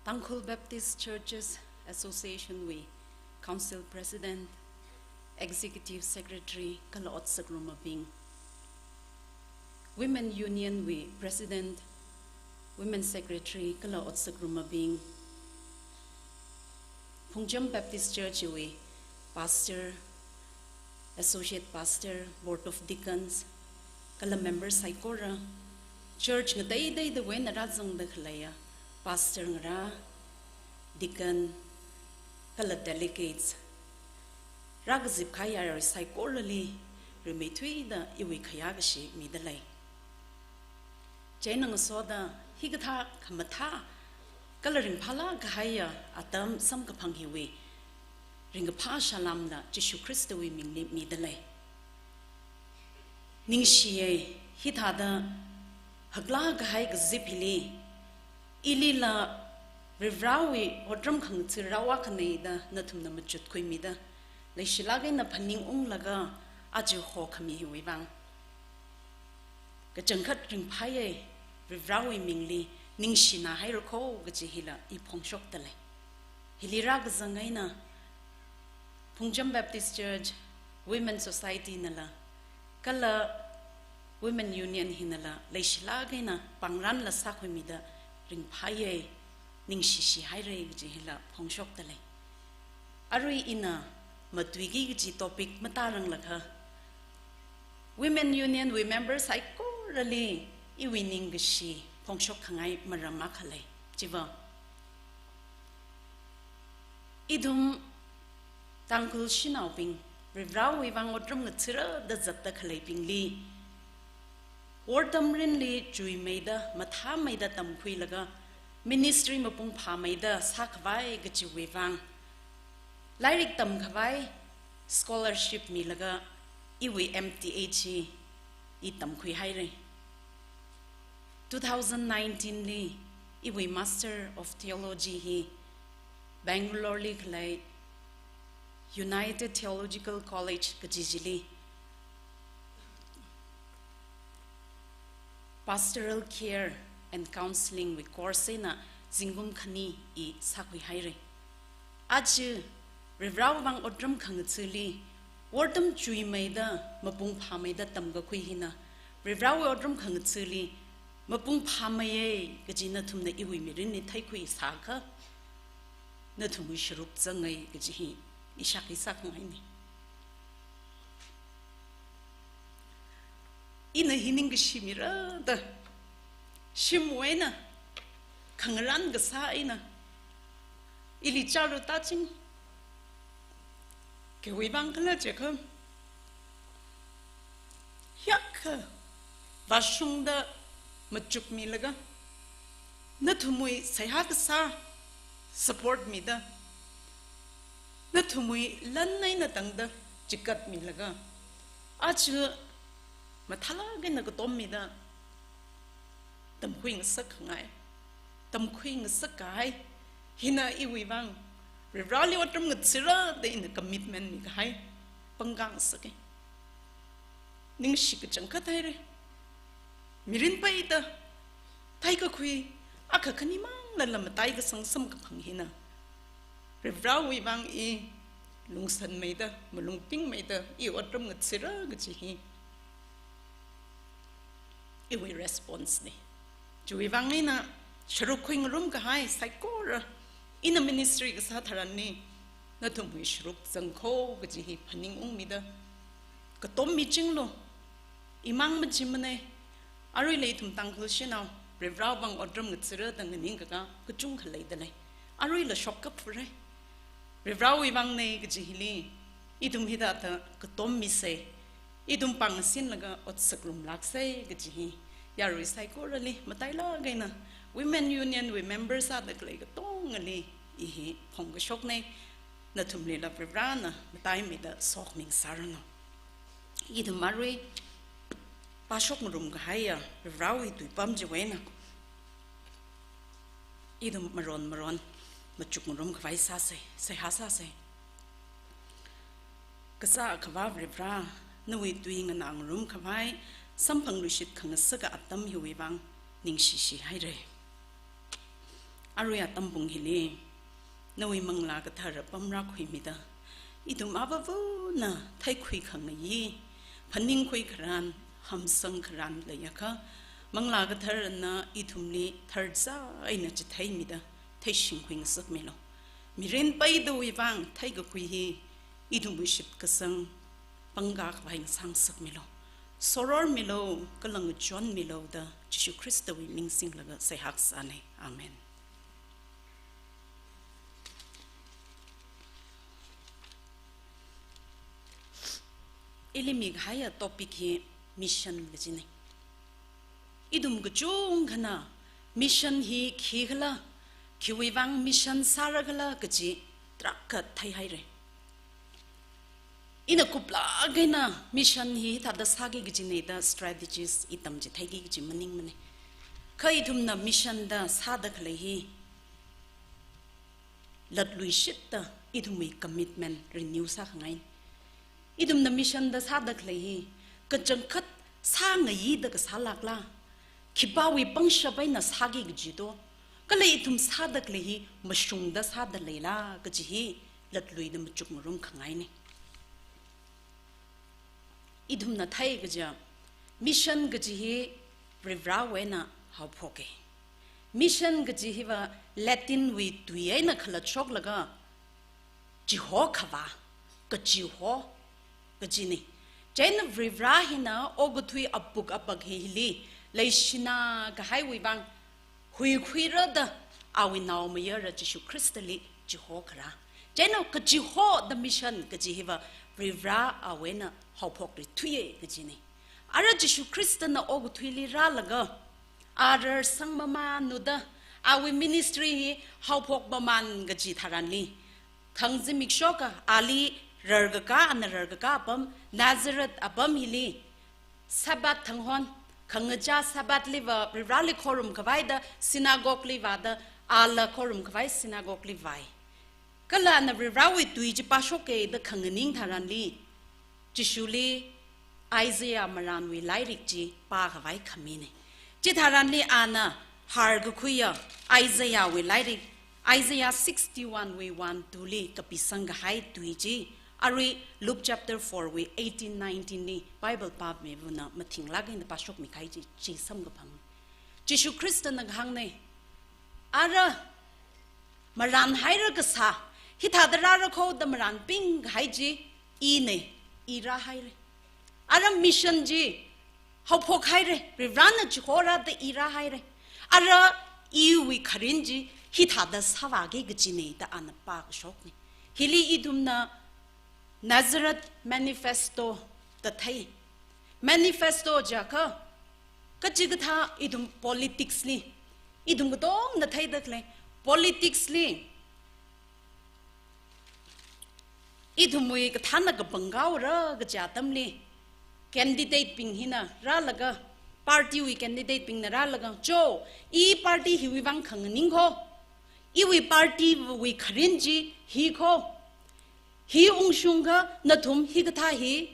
Tangkhul Baptist Churches Association wui Council President, Executive Secretary kala otsak rumabing, Women Union wui President, Women Secretary kala otsak rumabing, Phungcham Baptist Church wui Pastor, Associate Pastor, Board of Deacons, kala member saikora, church ngateiteida wui eina rāzangda khaleiya, pastor ngarā, deacon, kala delegates, rākazip kahaiya saikorali rimeithuida iwui khayā kashi midalei. Chieina ngasoda hikathā khamathā kala ringphālāk kahaiya atam samkaphang hiwui ringkaphā salām la Jishu Khristawui mingli midalei. Ningshiya, hithāda haklāk kahai kazip hili, ilila Varivarāwui otram khangatha rāvākhanei da nathumna machutkhuimida, leishilāk eina phaningunglaga aja hokhami hiwui vang. Kachangkhat ringphāya, Varivarāwui mingli ningshina haira kho kaji hila i phongshokta lei. Hili rākazang eina Phungcham Baptist Church Women Society nala kala Women Union hinala leishilāk eina pāngranla sākhuimida ringphāya, ningshishi haira kaji hila phongshokta lei. Arui ina matuiki kaji topic matāranglakha, Women Union wui member saikorali iwui ningkashi phongshok khangai maram akha lei. Chiva, ithum Tangkhul shanaobing, Varivarāwui vang otram ngathara da zatta khaleibingli, wortam rinli chuimeida, mathāmeida tamkhuilaga, ministry mapung phāmeida sākhavai kajiwui vang, lairik tamkhavai scholarship milaga iwui M T H hi i tamkhui haira. Two thousand nineteen li iwui Master of Theology hi Bangalore li khalei United Theological College kaji chili Pastoral Care and Counseling wui course eina zingkum khani i sākhui haira. Aja Varivarāwui vang otram khangathali, wortam chuimeida, mapung phāmeida tamkakhui hina, Varivarāwui otram khangathali mapung phāmeiya kaji nathumna iwui mirinli theikhui sākha, nathumwui sharuk zangai kaji hi ishākhi sākhangaina. Ina hi ningkashi mira da, shimwui eina, khangarān kasā eina, ili chāra tāching, khiwui vang khala jiakha, hiyākha vāshungda machukmilaga, nathumwui seihā kasā support mida, nathumwui lan eina tangda chikatmilaga, aja mathālāk eina katommida tamkhui ngasakkhangai, tamkhui ngasakkahai, hina iwui vang Varivarāli otram ngathara da ina commitment mikahai pangkang sāki. Ningshi kachangkhat haira. Mirin peida theikakhui akha khani manglala mataikasang samkaphang hina, Varivarāwui vang i lungsanmeida, malung pingmeida, i otram ngathara kaji hi iwui response na. Chiwui vang eina sharuk khuingarum kahai saikora, ina ministry kasā tharanli nathumwui sharuk zang kho kaji hi phaningungmida, katom michinglu, imang machimana, aruila ithum Tangkhul shanao Varivarāwui vang otram ngathara da nganingkaka kachungkha leida lei. Aruila shokkap fure. Varivarāwui vang na kaji hili ithum hithāda katom misa, ithum pāngsinlaga otsak ngarumlāksa kaji hi yarui saikorali, matailāk eina Women Union wui member sāda khalei katongali i hi phongkashokna. Nathumlila Varivarāna mataimeida sokhami ngasāranu. Ithum arui pāshok ngarumkahaiya Varivarāwui tuipam chiwui eina ithum maron maron machuk ngarumkhavai sāsa, seihā sāsa. Kasā Akhava Varivarā, nawui tui nganā ngarumkhavai samphangluishit khangasaka atam hiwui vang ningshishi haira. Arui atam pung hili nawui Manglā Kathara pamrākhuimida, ithum avāvana theikhui khangayi, phaningkhui kharān, hamsang kharān leiakha, Manglā Katharana ithumli tharzā eina chitheimida theishingkhui ngasakmilu. Mirin peidawui vang theikakhui hi ithumwui shitkasang pangkakhavai ngasāngasakmilu. Sorormilu, kala ngachonmilu da Jishu Khristawui ming singlaga seihā kasāna. Amen. Ili mikahaiya topic hi mission kajina. Ithum kachungkhana mission hi khikhala, khiwui vang mission sārakhala kaji tarākha theihaira. Ina kuplāk eina mission hi hithāda sāki kajina da strategies i tamchitheiki kaji maningmana. Kha ithumna mission da sāda khalei hi latluishitta ithumwui commitment renew sākhangai. Ithumna mission da sāda khalei hi kachangkhat sāngayida kasālākla, khipāwui pangshap eina sāki kaji to, kala ithum sāda khalei hi mashungda sāda leila kaji hi latluida machukngarum khangaina. Ithumna thei kaja, mission kaji hi Varivarawui eina haophoka. Mission kaji hiva Latin wui tui eina khalat shoklaga, chiho khavā, kachiho kajina. Chieina Varivara hina okathui apuk apak hi hili leishina kahaiwui vang huikhuira da awui naomayara Jishu Khristali chiho kharā. Chieina kachiho da mission kaji hiva Varivarawui eina haophokrithuiya kajina. Ara Jishu Khristana okathuili rālaga, a rarsang mamānlu da, awui ministry hi haophok mamān kaji tharanli, thang zimiksho ka ali rarkaka, ana rarkaka apam, Nazareth apam hili, Sabbath thang hon, khangachā Sabbath liva Varivarali khorum khavai da synagogue li vāda, ala khorum khavai synagogue li vāi. Kala ana Varivarawui tui chi pāshoka da khanganing tharanli, Jishuli Isaiah marānwui lairik chi pākhavai khamina. Chitharanli ana harkakhuiya Isaiahwui lairik, Isaiah sixty-one wui one two li kapisang kahai tui chi, arui Luke chapter four wui eighteen nineteen li Bible pāmivana mathinglāk eina pāshokmi kahai chi, chi samkaphang. Jishu Khristana kahāngna, ara marānhaira kasā, hithāda rāra kho da marānping kahai chi ina, i rāhaira. Ara mission chi haophokhaira, Varivarana chihorāda i rāhaira. Ara iwui kharin chi hithāda sāvāki kajina da ana pākashokna. Hili ithumna Nazareth Manifesto da thei. Manifesto jiakha, kachikathā ithum politics li, ithum katongna theida khalei politics li, ithumwui kathāna kapangkhaora kaja atamli, candidate bing hina rālaga, party wui candidate bingna rālaga, cho, i party hiwui vang khanganing kho, iwui party wui kharin chi hi kho, hi ungshungakha nathum hikathā hi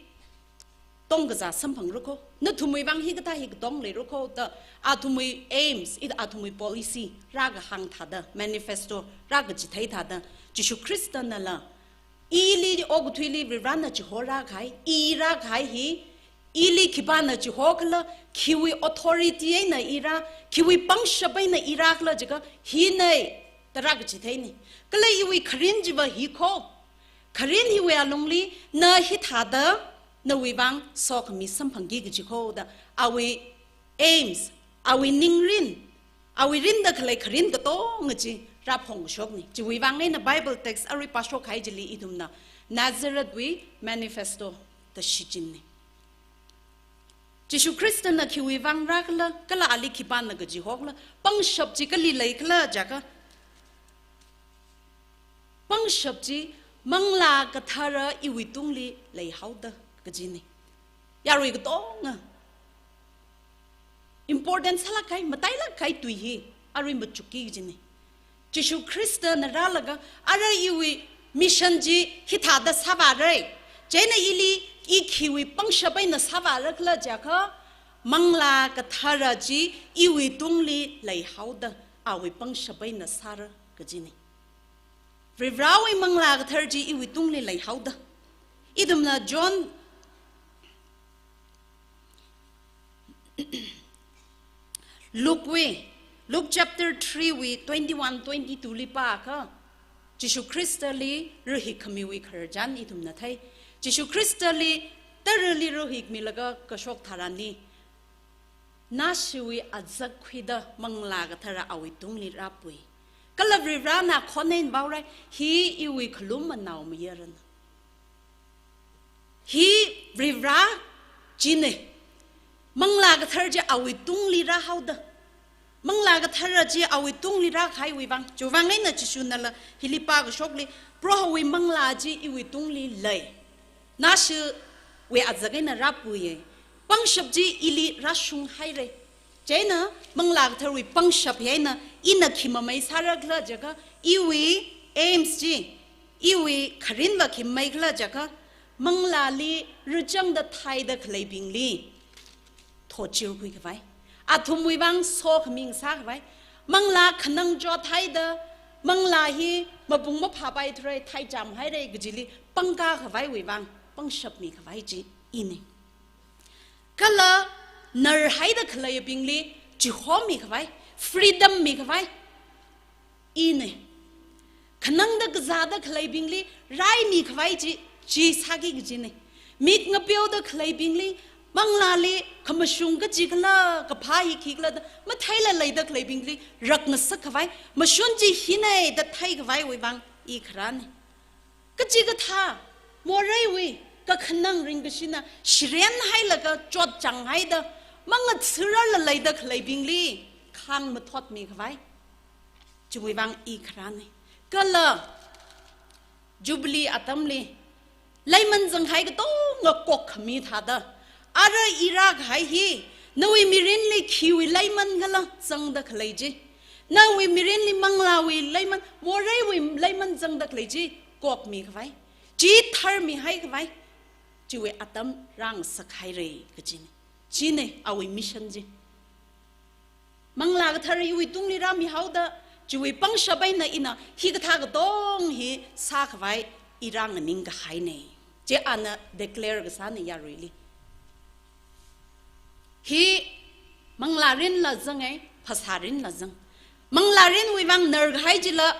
tongkazā samphangra kho, nathumwui vang hikathā hi katong leira kho da, athumwui aims, i athumwui policy rākahāng thāda, manifesto rākachithei thāda, Jishu Khristanala, ili okathuili Varivarana chihorākahai, i rākahai hi, ili khipāna chihokhala, khiwui authority eina i rā, khiwui pangshap eina i rākhala jiakha, hina da rākachitheina. Kala iwui kharin chiva hi kho, kharin hiwui alungli na hithāda nawui vang sokhami samphangki kaji kho da, awui aims, awui ningrin, awui rinda khalei kharin katonga chi rāphongkashokna. Chiwui vang eina Bible text arui pāshokkahai chili ithumna Nazareth wui manifesto da shichinna. Jishu Khristana khiwui vang rākhala, kala ali khipāna kachihokhala, pangshap chi kali leikhala jiakha, pangshap chi Manglā Kathara iwui tungli leihaoda kajina. Yarui katonga important sālākkahai, matailākkahai tui hi arui machukki kajina. Jishu Khristana rālaga, ara iwui mission chi hithāda sāvāra. Chieina ili i khiwui pangshap eina sāvāra khala jiakha, Manglā Kathara chi iwui tungli leihaoda awui pangshap eina sāra kajina. Varivarawui Manglā Kathara chi iwui tungli leihaoda. Ithumna John, Luke wui, Luke chapter three wui twenty-one, twenty-two li pākha, Jishu Khristali rahikkhamiwui khararchan ithumna thei. Jishu Khristali tarali rahikmilaga kashok tharanli, nashiwui azak khuida Manglā Kathara awui tungli rāpui. Kala Varivarana khon eina vaora, hi iwui khalum anaomayarana. Hi Varivara china. Manglā Kathara chi awui tungli rāhaoda. Manglā Kathara chi awui tungli rākahaiwui vang, chiwui vang eina Jishunala hili pākashokli, Prohowui Manglā chi iwui tungli lei. Nashiwui azak eina rāpuiya. Pangshap chi ili rāshunghaira. Chieina Manglā Katharawui pangshap hi eina ina khi mamei sāra khala jiakha, iwui aims chi, iwui kharinva khi mamei khala jiakha, manglāli rachangda thaida khaleibingli thochirkhui khavai, Athumwui vang sokhami ngasākhavai. Manglā khanang chothaida, manglā hi mapung maphāpai thurai, thaicham haira kajili pangkā khavaiwui vang, pangshap mikhavai chi ina. Kala narhaida khaleibingli chihomi khavai, freedom mikhavai ina. Khanangda kazāda khaleibingli raimi khavai chi, chi sāki kajina. Mik ngapeoda khaleibingli, manglāli khamashung kachikhala, kaphā hi khikhala da matheila leida khaleibingli rakngasak khavai, mashun chi hina da theikhavaiwui vang i kharāna. Kachikathā, moreiwui kakhanang ringkashina shiren hailaga chotchang haida, mangatsurarla leida khaleibingli khāng mathotmi khavai, chiwui vang i kharāna. Kala Jubilee atamli, leiman zanghai katonga kokkhami thāda, ara i rākahai hi, nawui mirinli khiwui leiman khala zangda khalei chi, nawui mirinli manglāwui leiman, moreiwui leiman zangda khalei chi kokmi khavai, chi tharmihai khavai, chiwui atam rāngasak haira kajina. China awui mission chi. Manglā Kathara iwui tungli rāmihaoda, chiwui pangshap eina ina hikathā katong hi sākhavai i rānganing kahaina. Chi ana declare kasāna yaruili. Hi manglārinla zanga, phasārinla zang. Manglārinwui vang narkahai chila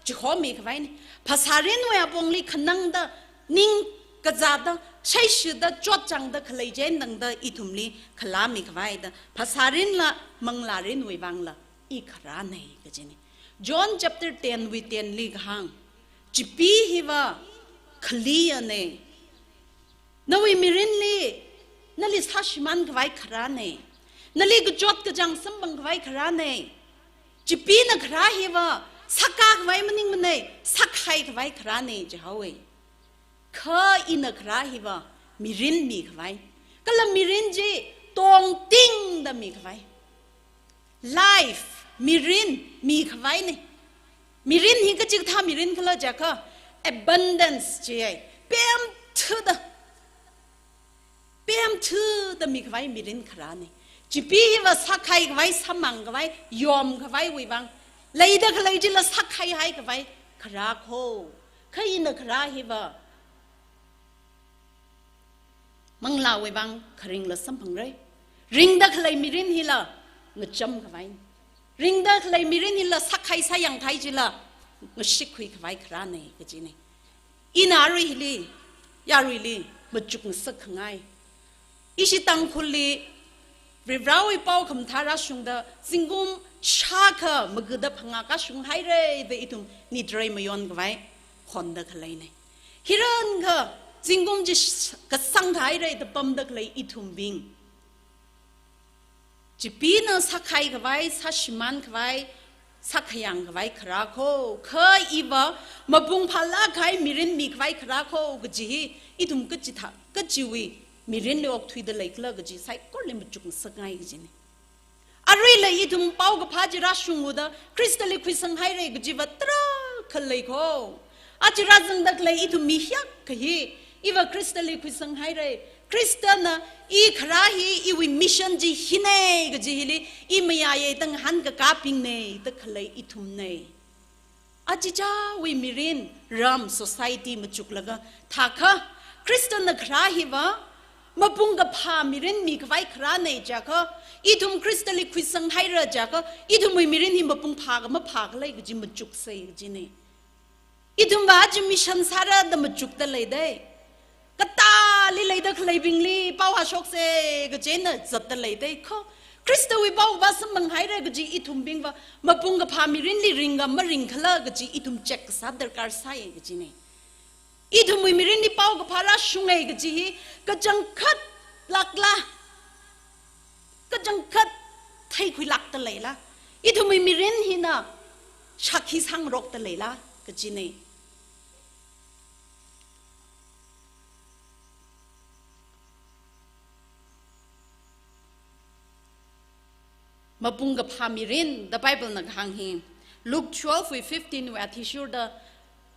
chihomi khavaina. Phasārinwui apongli khanangda, ning kazāda, shaishida, chotchangda khalei chieina tangda ithumli khalāmi khavaida, phasārinla manglārinwui vangla i kharāna kajina. John chapter ten wui ten li kahāng, Chipi hiva khaleiya na. Nawui mirinli, nali sāshimān khavai kharāna. Nali kachot kachāng samphang khavai kharāna. Chipina kharā hiva sākā khavai maningmana, sākhai khavai kharāna jihaowa. Kha ina kharā hiva mirin mikhavai. Kala mirin chi tongtingda mikhavai. Life, mirin, mikhavaina. Mirin hi kachikathā mirin khala jiakha, abundance chi ai. Pemthuda, pemthuda mikhavai mirin kharāna. Chipi hiva sākhai khavai, sāmang khavai, yom khavaiwui vang, leida khalei chila sākhaihai khavai kharā kho. Kha ina kharā hiva manglāwui vang kharingla samphangra. Ringda khalei mirin hila ngacham khavai. Ringda khalei mirin hila sākhai sāyangkhai chila ngashikkhui khavai kharāna kajina. Ina arui hili, yaruili machukngasak khangai. Ishi Tangkhulli Varivarāwui pao khamathā rāshungda zingkum shākha magada phangā kashung haira da ithum nitrei mayon khavai honda khaleina. Hirankha zingkum chi sh-, kasang haira da pamda khalei ithumbing, Chipina sākhai khavai, sāshimān khavai, sākhayang khavai kharā kho, kha iva mapung phālāk kahai mirin mikhavai kharā kho kaji hi, ithum kachithā, kachiwui mirinli okthuida leikhala kaji saikorali machukngasakngai kajina. Aruila ithum paokaphā chi rāshungda, Khristali khuisang haira kajiva tarākha lei kho. Aja rāzangda khalei ithum mi hiyākha hi, iva Khristali khuisang haira. Khristana i kharā hi, iwui mission chi hina kaji hili, i mayāya da ngahānkakābingna da khalei ithumna. Achichāwui mirin, ram, society machuklaga thākha, Khristana kharā hiva mapung kaphā mirin mikhavai kharāna jiakha, ithum Khristali khuisang haira jiakha, ithumwui mirin hi mapung phāka maphāka lei kaji machuksa kajina. Ithumva aja mission sāra da machukda leida, katāli leida khaleibingli pao hāshoksa kaji eina zatda leida kho. Khristawui paokaphā samphang haira kaji ithumbingva mapung kaphā mirinli ringka maringkhala kaji ithum check kasā darkar sāya kajina. Ithumwui mirinli paokaphā rāshunga kaji hi kachangkhat lākla, kachangkhat theikhuilākda leila, ithumwui mirin hina shākhi sāngarokda leila kajina. Mapung kaphā mirin, the Bible na kahāng hi, Luke twelve wui fifteen wui athishurda,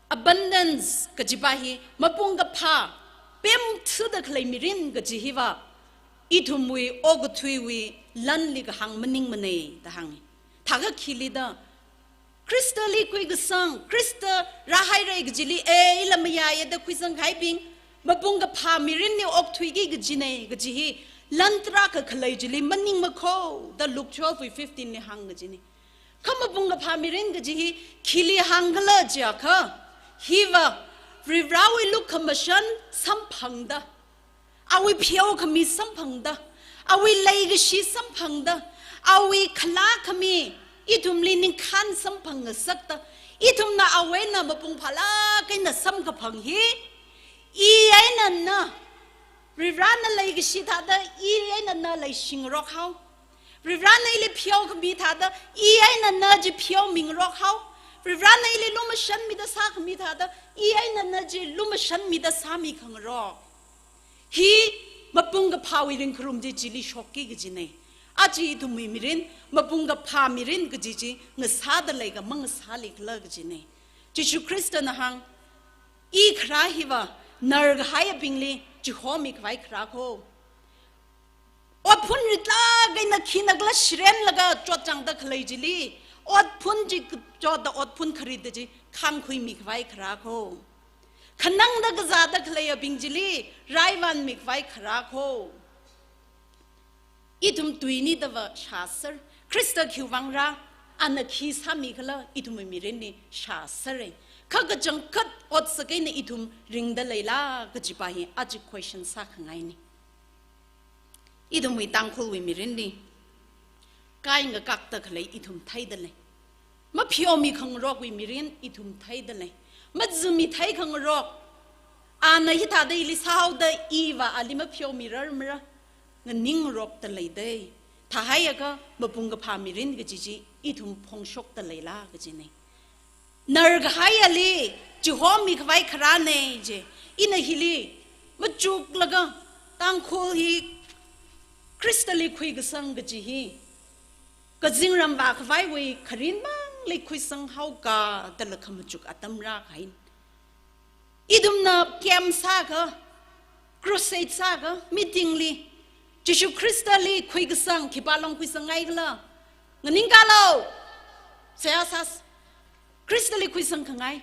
abundance kajipa hi, mapung kaphā, pemthuda khalei mirin kaji hiva, Ithumwui okathuiwui lanli kahāng maningmanei da hānga. Thākha khili da, Khristali khuikasang, Khrista rāhaira kajili, e, ila mayāya da khuisangkahaibing, mapung kaphā mirinli okthuiki kajinei kaji hi, lan tarākha khalei chili maningmakho da Luke twelve wui fifteen li hāng kajinei. Kha mapung kaphā mirin kaji hi khili hāngkhala jiakha, hiva Varivarawui lukhamashan samphangda, awui pheokhami samphangda, awui leikashi samphangda, awui khalā khami ithumli ningkhān samphangngasakta, ithumna awui eina mapung phālāk eina samkaphang hi, i eina na, Varivarana leikashi thāda i eina na leishingarok hao. Varivarana ili pheokhami thāda i eina na chi pheomingarok hao. Varivarana ili lumashanmida sākhami thāda i eina na chi lumashanmida sāmikhangarok. Hi mapung kaphāwui ringkharum chi chili shokki kajinei. Aja ithumwui mirin, mapung kaphā mirin kaji chi ngasāda lei kha mangasālikhala kajinei. Jishu Khristana hāng, i kharā hiva narkahaiyabingli chihomikhavai kharākho. Otphun ritlāk eina khinakla shirenlaga chotchāngda khalei chili, otphun chi kachotda otphun kharitda chi khāngkhuimikhavai kharākho. Khanangda kazāda khaleiyabing chili raivanmikhavai kharākho. Ithum tuinidava shāser, Khrista khiwui vang rā, ana khi sāmikhala ithumwui mirinli shāserei. Kha kachangkhat otsak eina ithum ringda leila kajipa hi aja question sākhangainei. Ithumwui Tangkhulwui mirinli, kai ngakakta khalei ithum theida lei. Mapheomikhangarokwui mirin ithum theida lei. Mazumi theikhangarok, ana hithāda ili sāhaoda iva ali mapheomirarmara, nganingrokta leidei. Thāhaiakha mapung kaphā mirin kaji chi ithum phongshokta leila kajinei. Narkahaiyali chihomikhavai kharānei je. Ina hili machuklaga Tangkhul hi Khristali khuikasang kaji hi kazingram vākhavaiwui kharin mangli khuisanghaoka dala khamachuk atam rākahaina. Ithumna camp sākha, crusade sākha, meeting li, Jishu Khristali khuikasang khipālong khuisanghaikhala? Nganingkalo? Seihā sāsa. Khristali khuisangkhangai.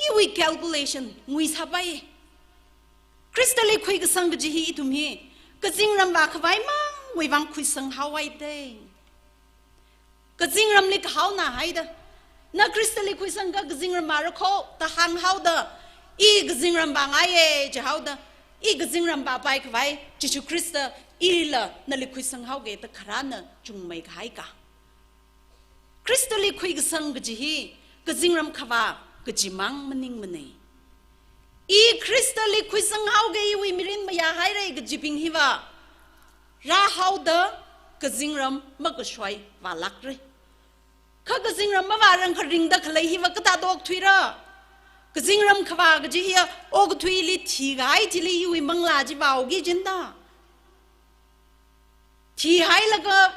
Iwui calculation ngui sāpai. Khristali khuikasang kaji hi ithum hi kazingram vākhavai mangwui vang khuisanghaowa dei. Kazingramli kahaona haida, na Khristali khuisangakha kazingram vārakho da hānghaoda, i kazingram vāngaiye jihaoda, i kazingram vāpaikhavai Jishu Khrista ila nali khuisanghaoke da kharāna chungmei kahaika. Khristali khuikasang kaji hi kazingram khavā kajimang maningmanei. I Khristali khuisanghaoke, iwui mirin mayāhairei kajibing hiva rāhaoda kazingram makashoi vālākrei. Kha kazingram mavārangkha ringda khalei hiva kathāda okthuira? Kazingram khavā kaji hiya okathuili thikahai chili iwui manglā chi vāhaoki jin da. Thihailaga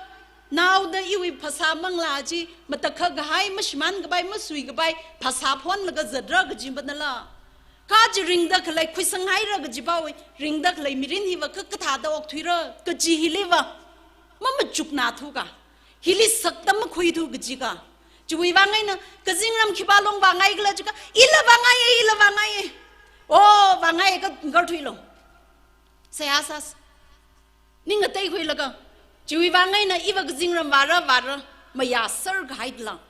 naoda iwui phasā manglā chi matakhak kahai, mashimān kapai, masui kapai, phasā phonlaga zatra kaji manala. Kha chi ringda khalei, khuisanghaira kajipawui ringda khalei mirin hiva kha kathāda okthuira kaji hiliva mamachuknathuka, hili sakta makhuithu kajika. Chiwui vang eina kazingram khipālong vāngaikhala jikha, ila vāngaiye, ila vāngaiye. O, vāngaiye kha ngarthuilo. Seihā sāsa. Ning ngateikhuilaga, chiwui vang eina iva kazingram vāra vāra mayāser kahaidala.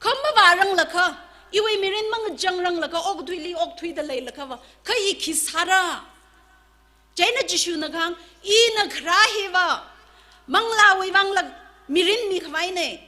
Kha mavāranglakha, iwui mirin mangachangranglakha, okathuili okthuida leilakhava, kha i khi sāra? Chieina Jishuna kahāng, ina kharā hiva manglāwui vangla mirin mikhavainei.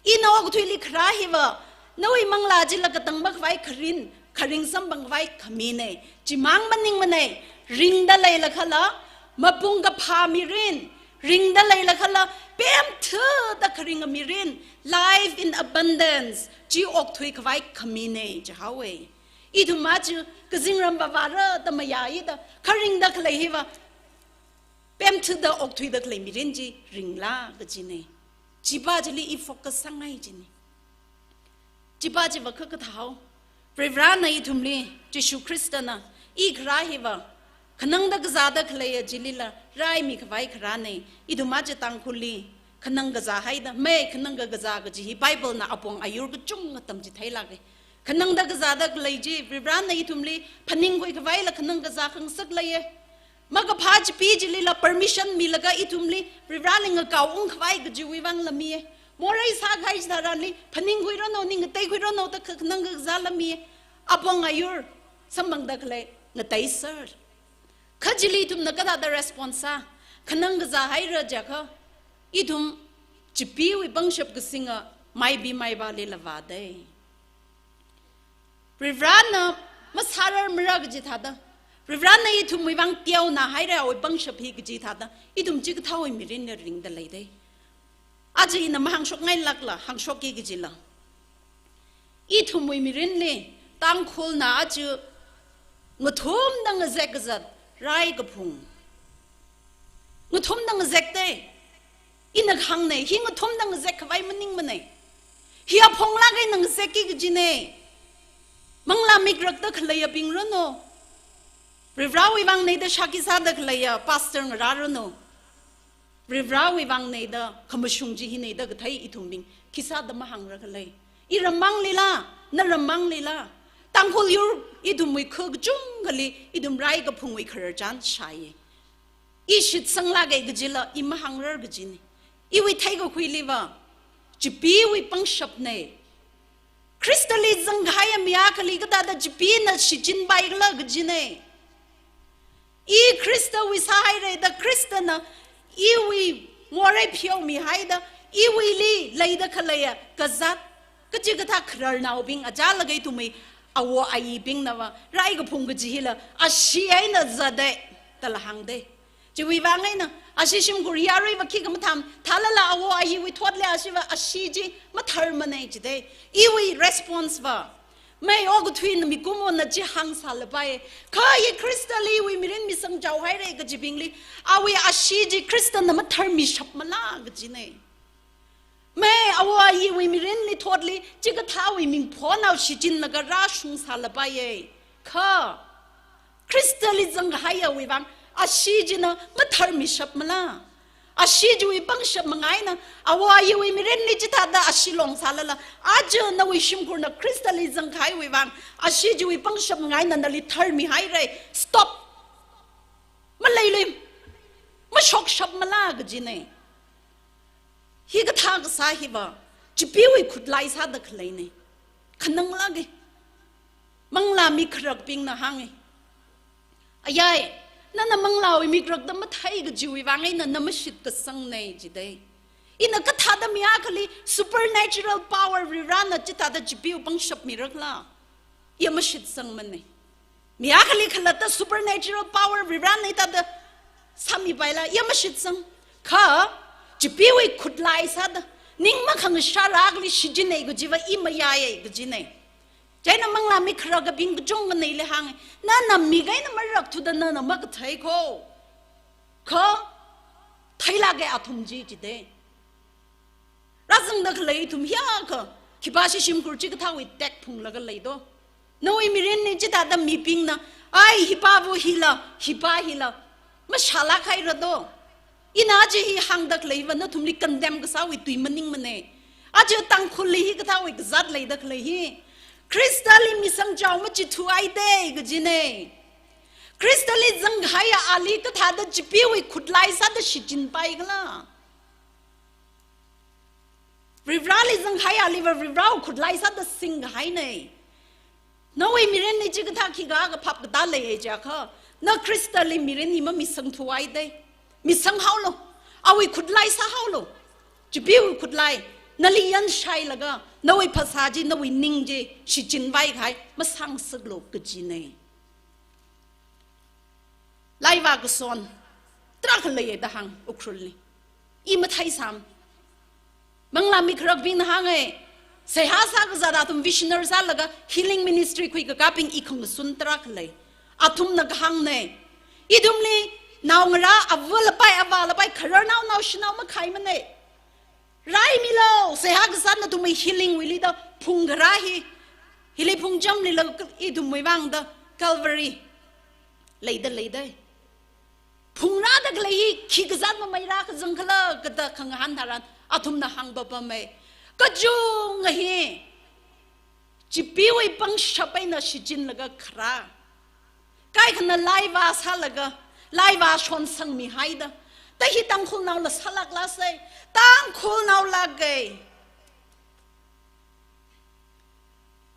Ina okathuili kharā hiva nawui manglā chila katang makhavai kharin, kharing samphangkhavai khaminei. Chimang maningmanei, ringda leilakhala, mapung kaphā mirin, ringda leilakhala, pemthuda kharinga mirin, life in abundance chi okthuikhavai khaminei jihaowe. Ithum aja kazingram vāvāra da mayāida, kha ringda khalei hiva pemthuda okthuida khalei mirin chi ringla kajinei. Chipa chili i focus sāngai jinei. Chipa chiva kha kathāhao? Varivarana ithumli, Jishu Khristana, i kharā hiva Khanangda kazāda khaleiya chilila raimi khavai kharānei. Ithum aja Tangkhulli khanang kazā haida, mei khanang kakazā kaji hi Bible na apong ayur kachungkha tamchitheilāke. Khanangda kazāda khalei chi, Varivarana ithumli phaningkhui khavaila khanang kazā khangasak leiye. Makaphā chipi chilila permission milaga ithumli Varivarali ngakaung khavai kajiwui vangla miye. Morei sākahai chitharanli phaningkhuiranu, ning ngateikhuiranu da kha-, khanang kakazāla miye. Apong ayur samphangda khalei ngateiser. Kha chili ithumna kathāda response sā? Khanang kazā haira jiakha, ithum chipiwui pangshap kasinga maibi maivālila vādei. Varivarana masārarmara kaji thāda, Varivarana ithumwui vang teonā haira awui pangshap hi kaji thāda, ithum chikathāwui mirinli ringda leidei. Aja ina mahāngshokngailākla, hāngshokki kajila, ithumwui mirinli Tangkhulna aja ngathumda ngazek kazat rai kaphung. Ngathumda ngazekdei. Ina khanganei, hi ngathumda ngazek khavai maningmanei. Hi aphonglāk eina ngazekki kajinei. Manglā mikrakta khaleiyabing ranu. Varivarawui vangnei da shākhi sāda khaleiya pastor ngarā ranu. Varivarawui vangnei da, khamashung chi hinei da kathei ithumbing khisāda mahāngra khalei? Iram manglila, naram manglila, Tangkhul yur ithumwui kha kachungkhali ithum rai kaphungwui khararchan shāye. I shitsanglāke kajila i mahāngrar kajinei. Iwui theikakhuiliva chipiwui pangshapnei. Khristali zangkahaiya mi akhali kathāda chipina shichinpaikhala kajinei. I Khristawui sāhaira da Khristana iwui morei pheomihaida, iwuili leida khaleiya kazat, kachikathā khararnaobing, achālakha ithumwui awo ayibingnava rai kaphung kaji hila ashee eina zatdei dala hāngdei. Chiwui vang eina ashi shimkhur hi aruiva khikha mathāmathālala awo ayiwui thotli ashiva ashee chi matharmanei jidei. Iwui response va, mei okathuina mikumona chi hāngsālapai. Kha i Khristali iwui mirin misangchaohaira kajibingli, awui ashee chi Khristana matharmishapmala kajinei. Mei awo ayiwui mirinli thotli chikathāwui mingphonao shichinlaga rāshungsālapaiye. Kha Khristali zangkahaiyawui vang ashee china matharmishapmala? Ashee chiwui pangshap manga eina awo ayiwui mirinli chithāda ashee longsālala, aja nawui shimkhurna Khristali zangkahaiwui vang ashee chiwui pangshap manga eina nali tharmihaira. Stop. Maleilui. Mashokshapmala kajinei. Hikathā kasā hiva chipiwui khutlai sāda khaleinei. Khananglāke. Manglā mikharakbingna hānge, ayai, nana manglāwui mikharakta mathei kajiwui vang eina na mashitkasangnei jidei. Ina kathāda mi akhali supernatural power Varivarana chithāda chipiwui pangshap mirakhala? I mashitsangmanei. Mi akhali khalatta supernatural power Varivarana hithāda sāmipaila i mashitsang. Kha chipiwui khutlai sāda, ning makhangashāra akhali shichinei kajiva i mayāye kajinei. Chieina manglā mikharakabing kachungkhana ili hānge, nana mik eina marakthuda nana makathei kho. Kha theilāke athum chi jidei. Rāzangda khalei ithum hiyākha, khipāshi shimkhur chikathāwui tekphunglaga leido? Nawui mirinli chithāda mibingna, ai, hipāva hila, hipā hila mashālāk haira do. Ina aja hi hāngda khaleiva nathumli condemn kasāwui tui maningmanei. Aja Tangkhulli hikathāwui kazat leida khalei hi, Khristali misangchao machithuihaidei kajinei. Khristali zangkahaiya ali kathāda chipiwui khutlai sāda shichinpaikhala? Varivarali zangkahaiya aliva Varivarawui khutlai sāda singkahainei. Nawui mirinli chikathā khikha kaphap katā leiya jiakha, na Khristali mirin hi mamisangthuihaidei. Misanghaolu. Awui khutlai sāhaolu. Chipiwui khutlai. Nali yanshailaga nawui phasā chi, nawui ning chi shichinpaikahai masāngasaklu kajinei. Laiva kason tarākha leiye da hāng Ukhrulli. I matheisam. Manglā mikharakbingna hānge, seihā sākazat athum visionary sālaga healing ministry khuikakābing i khangasun tarākha lei. Athumna kahāngnei, ithumli naongarā avalapai avālapai khararnao naoshinao makhaimanei. Raimilu, seihā kasā nathumwui healing wuili da phungkharā hi, hili phungchamlila ithumwui vang da Calvary leida leidei. phungrāda khalei hi khi kazat mamei rākazang khala kada khangahān tharan athumna hāngpapamei. Kachungkha hi chipeewui pangshap eina shichinlaga kharā. Kaikhana laiva sālaga, laiva shonsangmihaida, ta hi Tangkhulnaola sālāklāsei, Tangkhulnaolākei.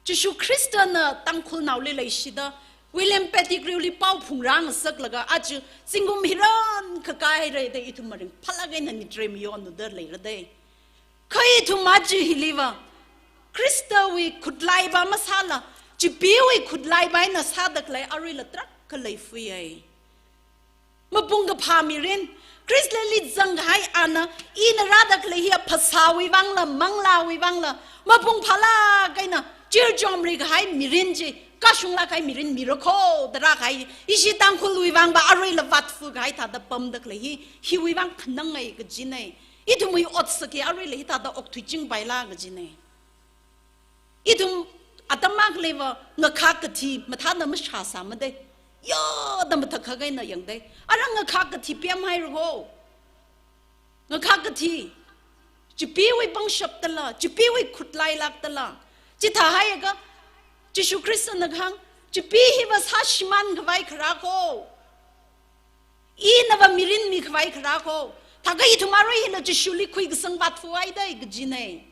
Jishu Khristana Tangkhulnaoli leishida, William Pettigrewli pao phungrāngasaklaga, aja zingkum hiran kakahaira da ithum maringphālāk eina nitre miyonuda leira dei. Kha ithum aja hiliva, Khristawui khutlaiva masāla, chipeewui khutlaiva eina sāda khalei aruila tarākha leifui ai. Mapung kaphā mirin, Khristali zangkahai ana, ina rāda khalei hiya phasāwui vangla, manglāwui vangla, mapung phālāk eina chirchomri kahai mirin chi, kashunglāk kahai mirin mira kho, da rākahai, ishi Tangkhulwui vangva aruila vātfu kahai thāda pamda khalei hi, hiwui vang khanang ai kajinei. Ithumwui otsak hi aruila hithāda okthuichingpaila kajinei. Ithum atam akhaliva ngakhak kathi mathāna mashāsāma dei. Yoda mathākhak eina yangdei. Ara ngakhak kathi pemhaira kho. Ngakhak kathi. Chipeewui pangshaptala, chipeewui khutlailāktala. Chithāhaiakha, Jishu Khristana kahāng, chipee hiva sāshimānkhavai kharā kho. Inava mirin mikhavai kharā kho. Thākha ithum arui hila Jishuli khuikasang vātfuhaidei kajinei.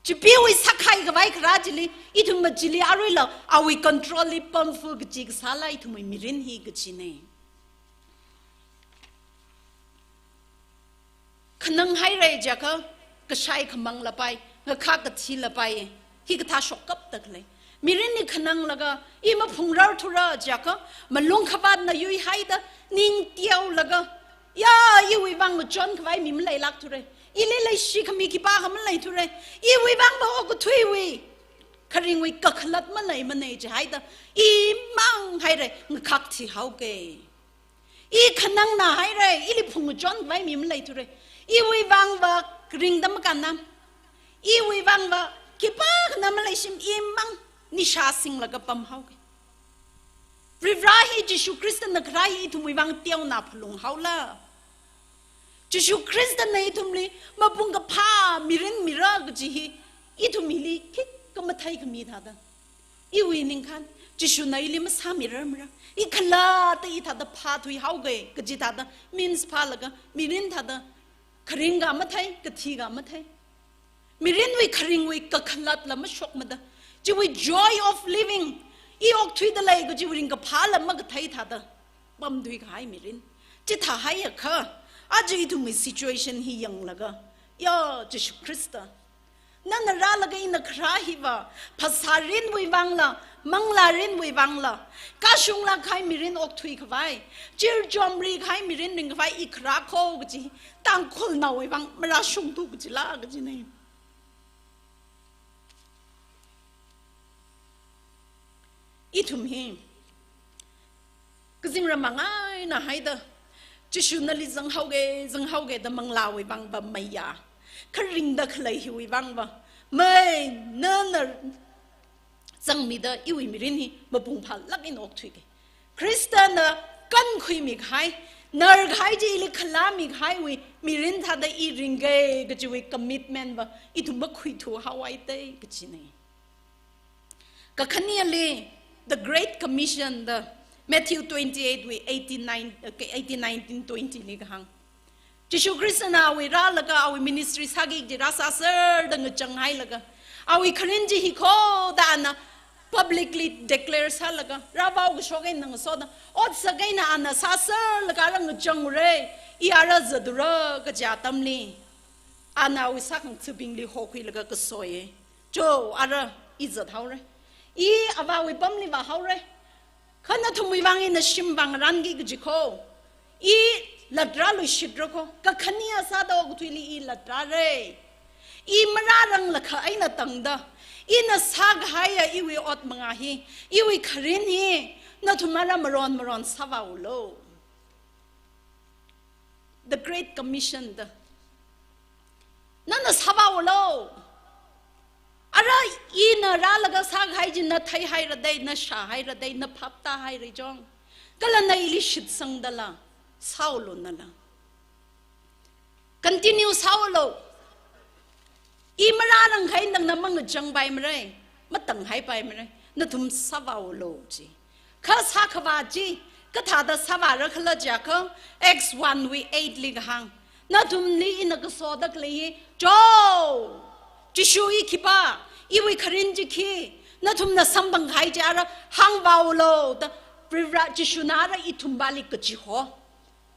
Chipeewui sākhaikhavai kharā chili, ithumva chili aruila awui controlli pamfu kachi kasāla ithumwui mirin hi kajinei. Khanang haira jiakha, kashai khamang lapai, ngakhak kathi lapai, hikathā shokkapda khalei. Mirinli khananglaga, i maphungrarthura jiakha, malung khavātna yuihaida, ning teolaga, ya, iwui vang ngachonkhavai mi maleilākthura. Ili leishikhami khipākha maleithura. Iwui vangva okathuiwui, kharingwui kakhalat maleimanei jihaida, i mang haira, ngakhak thihaokei. I khanangna haira, ili phungchon vai mi maleithura. Iwui vangva ringda makānna. Iwui vangva khipākhana maleishim, i mang nishā singlaga pamhaokei. Varivara hi Jishu Khristana kharā hi ithumwui vang teona phalunghaola. Jishu Khristana ithumli mapung kaphā mirin mira kaji hi ithum hili khikha matheikhami thāda. Iwui ningkhān, Jishuna ili masāmirarmara. I khalatta i thāda phāthuihaokei, kaji thāda, means phālaga, mirin thāda, kharingkha mathei, kathikha mathei. Mirinwui kharingwui kakhalatla mashokmada. Chiwui joy of living, i okthuida lei kajiwui ringkaphāla makathei thāda. Pamthuikahai mirin. Chithāhaiakha, aja ithumwui situation hi yanglaga, ya, Jishu Khrista, nana rālaga ina kharā hiva, phasārinwui vangla, manglārinwui vangla, kashunglāk kahai mirin okthuikhavai, chirchomrikahai mirin ringkhavai i kharā kho kaji, Tangkhulnaowui vang marāshungthu kajila kajinei. Ithum hi, kazingram mangaina haida, Jishu nali zanghaokei, zanghaokei da manglāwui vangva maya. Kharingda khalei hiwui vangva, mei, nana zangmida iwui mirin hi mapung phālāk eina okthuikei. Khristana kankhuimikahai, narkahai chili khalāmikahaiwui mirin thāda i ringkei kajiwui commitment va ithum makhuithuhaowaitei kajinei. Kakhaneli, the Great Commission, the Matthew twenty-eight wui eighteen, nine, uh, eighteen, nineteen, twenty li kahāng. Jishu Khristana awui rālaga awui ministry sāki kaji rāsāserda ngachang hailaga, awui kharin chi hi kho da ana publicly declare sālaga, rāvao kashok eina ngasoda, otsak eina ana sāserlaga rāngachang ure, i ara zatura kaja atamli, ana awui sākhangathabingli hokhuilaga kasoi. Cho, ara, i zathaore. I avāwui pamli vāhaore. Kha nathumwui vang ina shim vāngarānki kaji kho. I latrāluishitra kho. Kakhane sāda okathuili i latrāre. I marāranglakha eina tangda, ina sākahaiya iwui ot manga hi, iwui kharin hi, nathum ara maron maron sāvāulu. The Great Commission da. Nana sāvāulu. Ara ina rālaga sākahai chi na theihaira dei, na shāhaira dei, na phap tāhaira chong. Kala na ili shitsangdala. Sāulu nala. Continue sāulu. I marāranghai nangna mangachangpai marai, matanghaipai marai. Nathum sāvāulu ji. Kha sākhavā chi, kathāda sāvāra khala jiakha, Acts one wui eight li kahāng. Nathumli ina kasoda khalei hi, jo! Jishu hi khipā, iwui kharing chi khi, nathumna samphanghai chi ara hāngvāulu da, Varivara Jishuna ara ithumbali kachiho.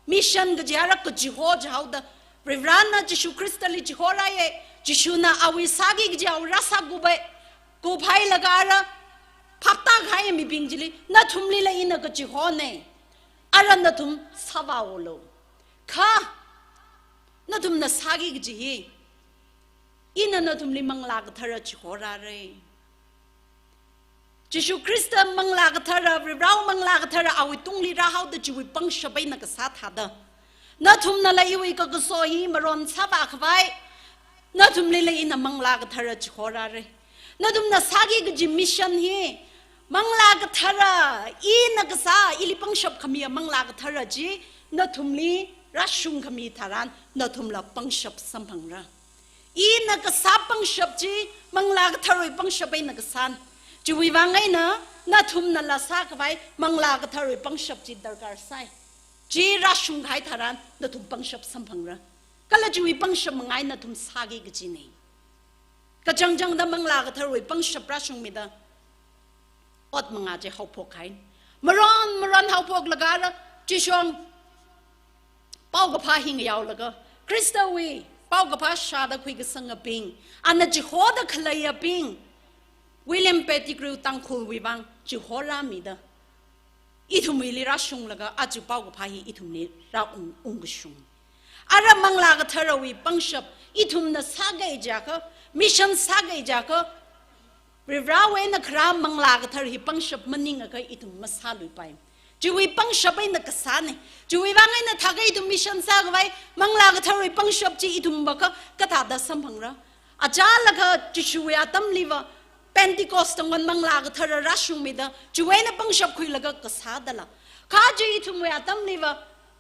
Mission kaji ara kachiho jihaoda, Varivarana Jishu Khristali chihorāye, Jishuna awui sāki kaji awui rāsākupai, kuphailaga ara phaptākahai mibing chili, nathumlila ina kachihone, ara nathum sāvāulu. Kha, nathumna sāki kaji hi, ina nathumli Manglā Kathara chihorāre. Jishu Khrista Manglā Kathara, Varivarāwui Manglā Kathara awui tungli rāhaoda chiwui pangshap eina kasā thāda, nathumnala iwui kakaso hi maron sāvākhavai, nathumlila ina Manglā Kathara chihorāre. Nathumna sāki kaji mission hi, Manglā Kathara, ina kasā, ili pangshap khamiya Manglā Kathara chi, nathumli rāshungkhami tharan, nathumla pangshap samphangra. Ina kasā pangshap chi, Manglā Katharawui pangshap eina kasāna. Chiwui vang eina, nathumnala sākhavai, Manglā Katharawui pangshap chi darkar sai. Chi rāshungkahai tharan, nathum pangshap samphangra. Kala chiwui pangshap manga eina nathum sāki kajine. Kachangchangda Manglā Katharawui pangshap rāshungmida, ot manga chi haophokhai. Maron, maron haophoklaga ara, chishong paokaphā hi ngayaolaga, Khristawui paokaphā shāda khuikasangabing, ana chihoda khaleiyabing, William Pettigrew Tangkhulwui vang chihorāmida, ithumwuili rāshunglaga, aja paokaphā hi ithumli rāung, ungkashung. Ara Manglā Katharawui pangshap, ithumna sāki jiakha, mission sāki jiakha, Varivarāwui eina kharā Manglā Kathara hi pangshap maningakha ithum masāluipai. Chiwui pangshap eina kasāne. Chiwui vang eina thākha ithum mission sākhavai, Manglā Katharawui pangshap chi ithumva kha, kathāda samphangra. Achālakha Jishuwui atamliva, Pentecost tangkhon Manglā Kathara rāshungmida, chiwui eina pangshap khuilaga kasādala. Kha chi ithumwui atamliva,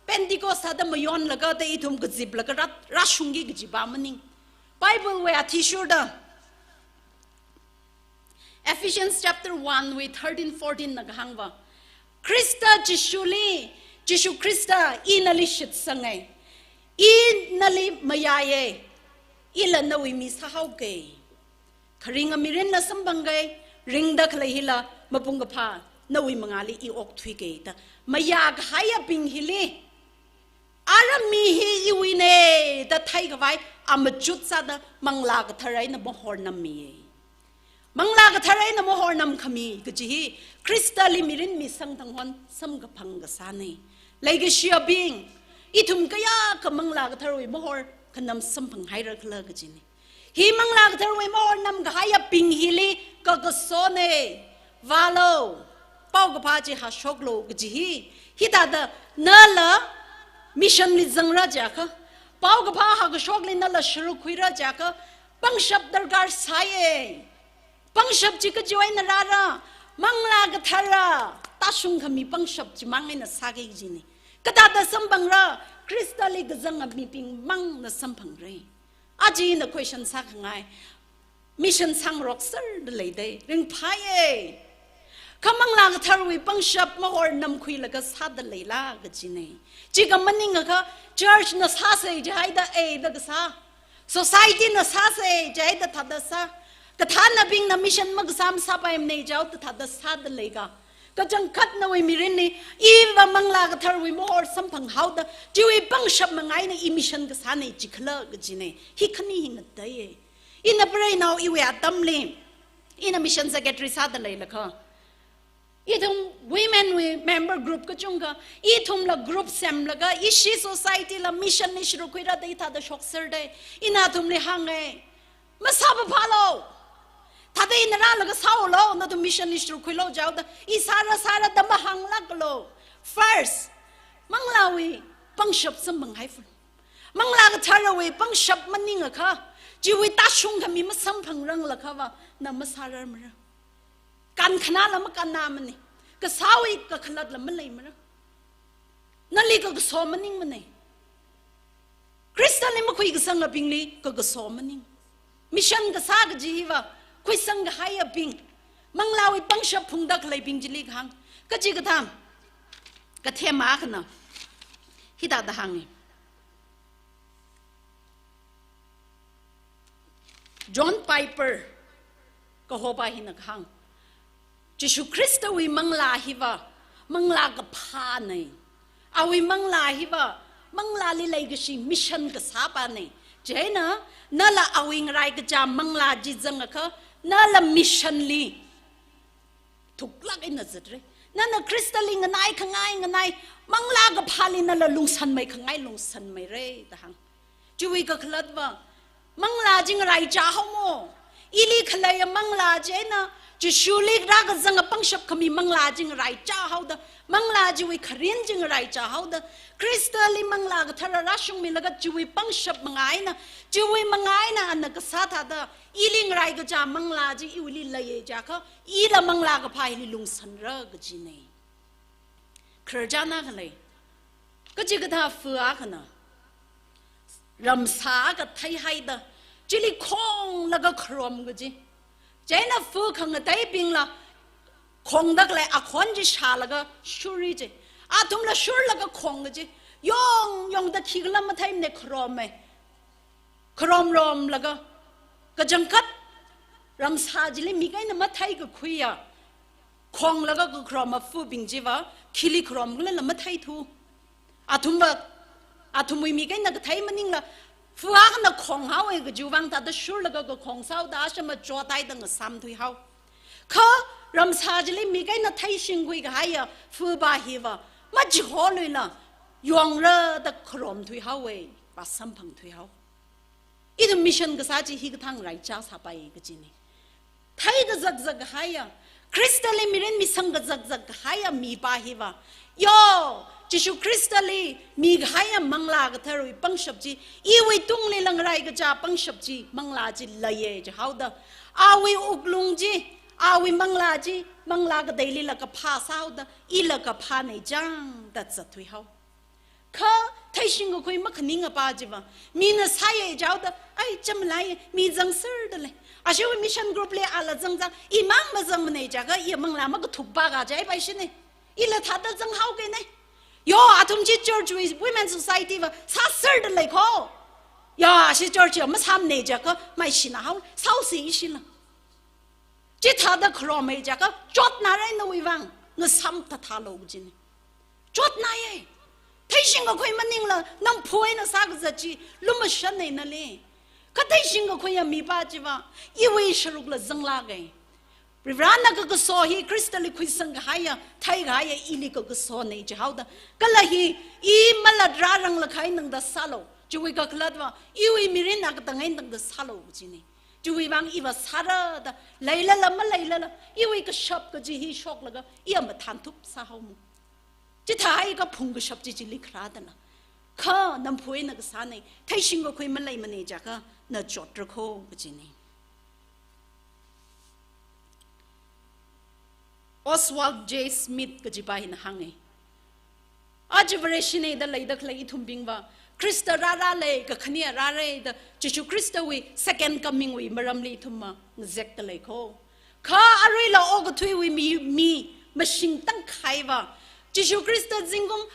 Pentecost thāda mayonlaga da ithum kaziplaga rā, rāshungki kajiva maning. Bible wui athishurda, Ephesians chapter one wui thirteen, fourteen na kahāngva, Khrista Jishuli, Jishu Khrista, i nali shitsange, i nali mayāye, ila nawui mi sāhaoke. Kharinga mirinla samphangke, ringda khalei hila mapung kaphā, nawui mangāli i okthuike da, mayākahaiyabing hili, ara mi hi iwuine da theikhavai, amachut sāda Manglā Kathara eina mahornammiye. Manglā Kathara eina mahornamkhami kaji hi, Khristali mirin misang tangkhon samkaphang kasāne. Leikashiyabing, ithum kayākha Manglā Katharawui mahorkhanam samphanghaira khala kajine. Hi Manglā Katharawui mahornamkahaiyabing hili kakasone, vālu, paokaphā chi hāshoklu kaji hi, hithāda nala missionli zangra jiakha, paokaphā hākashokli nala sharuk khuira jiakha, pangshap darkar sāye. Pangshap chi kachiwui eina rāra, Manglā Kathara tāshungkhami pangshap chimang eina sāki kajine. Kathāda samphangra, Khristali kazanga mibing mangna samphangra. Aja ina question sākhangai, mission sāngarokserda leidei, ringphāye. Kha Manglā Katharawui pangshap mahornamkhuilaga sāda leila kajine. Chika maningakha, church na sāse jihaida eida kasā, society na sāse jihaida thāda sā, kathānabingna mission makasā masāpaimane jihaoda thāda sāda leika. Kachangkhat nawui mirinli, iva Manglā Katharawui mahor samphanghaoda, chiwui pangshap manga eina i mission kasāne jikhala kajine. Hi khani hi ngateiye. Ina preinao iwui atamli, ina mission secretary sāda leilakha, ithum women wui member group kachungkha, ithumla group semlaga, ishi society la missionli sharuk khuira da ithāda shokserde. Ina athumli hānge, masāpaphālu. Thāda ina rālaga sāulu, nathum missionli sharuk khuilu jihaoda, i sāra sāra da mahānglākalu. First, Manglāwui pangshap samphanghaifun. Manglā Katharawui pangshap maningakha, chiwui tāshungkhami masamphangranglakha va, na masārarmara. Kankhanāla makannāmane. Kasāwui kakhalatla maleimara. Nali kakaso maningmana. Khristali makhuikasangabingli kakaso maning. Mission kasā kaji hiva, khuisang kahaiyabing, manglāwui pangshap phungda khaleibing chili kahāng. Kachikathā, kathem akhana hithāda hānga. John Piper kahopa hina kahāng, Jishu Khristawui manglā hiva manglā kaphāna. Awui manglā hiva manglāli leikashi mission kasāpana. Chieina nala awui ngaraikacha manglā chi zangakha, nala mission li thuklāk eina zatra. Nana Khristali nganai khangai nganai, manglā kaphāli nala lungsanmei khangai lungsanmeira da hāng. Chiwui kakhalatva, manglā chi ngaraichā haomo. Ili khaleiya manglā chieina, Jishuli rākazanga pangshap khami manglā chi ngaraichā haoda, manglā chiwui kharin chi ngaraichā haoda, Khristali Manglā Kathara rāshungmilaga chiwui pangshap manga eina, chiwui manga eina ana kasā thāda, ili ngaraikacha manglā chi iwuili leiya jiakha, ila manglā kaphā hili lungsanra kajina. Khararchan akha lei. Kachikathā fu akhana ramsā akha theihaida, chili khonglaga kharom kaji. Chieina fu khangateibingla khongda khalei akhon chi shālaga shurra ji. Athumla shurlaga khong kaji. Yong yongda khikhala matheimana, kharoma. Kharomromlaga, kachangkhat ramsā chili mik eina matheikakhuiya, khonglaga kakharoma fubing chiva khili kharomkhala matheithu. Athumva, athumwui mik eina kathei maningla, fu akhana khonghaowa kajiwui vang thāda shurlaga kakhong sāhaoda ashama chothaida ngasāmthuihao. Kha ramsā chili mik eina theishingkhui kahaiya fupa hiva machiholuila, yongra da kharomthuihaowa, vāsamphangthuihao. Ithum mission kasā chi hikathā ngaraichā sāpai kajina. Theikazakzak kahaiya, Khristali mirin misang kazakzak kahaiya mipa hiva, yo, Jishu Khristali mikahaiya Manglā Katharawui pangshap chi, iwui tunglila ngaraikacha pangshap chi, manglā chi leiya jihaoda, awui wuklung chi, awui manglā chi, manglā kateilila kaphā sāhaoda, ila kaphāna chang da zatthuihao. Kha theishingkakhui makhaningapa chiva, mina sāya jihaoda, ai, chamalaiya, mi zangserda lei. Ashiwui mission group li ala zangzang, imang mazangmana jiakha, iya manglā makathukpa kaji ai paishina. Ila thāda zanghaokina. Yo, athum chi church wui women society va sāserda lei kho. Ya, ashi church ya masāmana jiakha, maishinahao, sāhaosi ishila. Chithāda kharoma jiakha, chotnara nawui vang, ngasam thathalo kajina. Chotnaya. Theishingkakhui maningla, namphu eina sākazat chi, lumashanna nali. Kha theishingkakhuiya mipa chiva, iwui sharukla zanglāka. Varivarana kakaso hi Khristali khuisang kahaiya, theikahaiya ili kakasona jihaoda, kala hi, i malat rāranglakha eina tangda sālo. Chiwui kakhalatva, iwui mirinna katang eina tangda sālo kajina. Chiwui vang iva sāra da, leilala maleilala, iwui kashap kaji hi shoklaga, iya mathānthup sāhaomo. Chithāhai kaphung kashap chi chili kharā dala. Kha namphu eina kasāna, theishingkakhui maleimana jiakha, na chotra kho kajina. Oswald J Smith kajipa hina hānga. Aja Vareshi eina da leida khalei ithumbingva, Khrista rārale, kakhane rāre da, Jishu Khristawui second coming wui maramli ithumva ngazekda lei kho. Kha aruila okathuiwui mi, mi mashing tangkhaiva, Jishu Khrista zingkum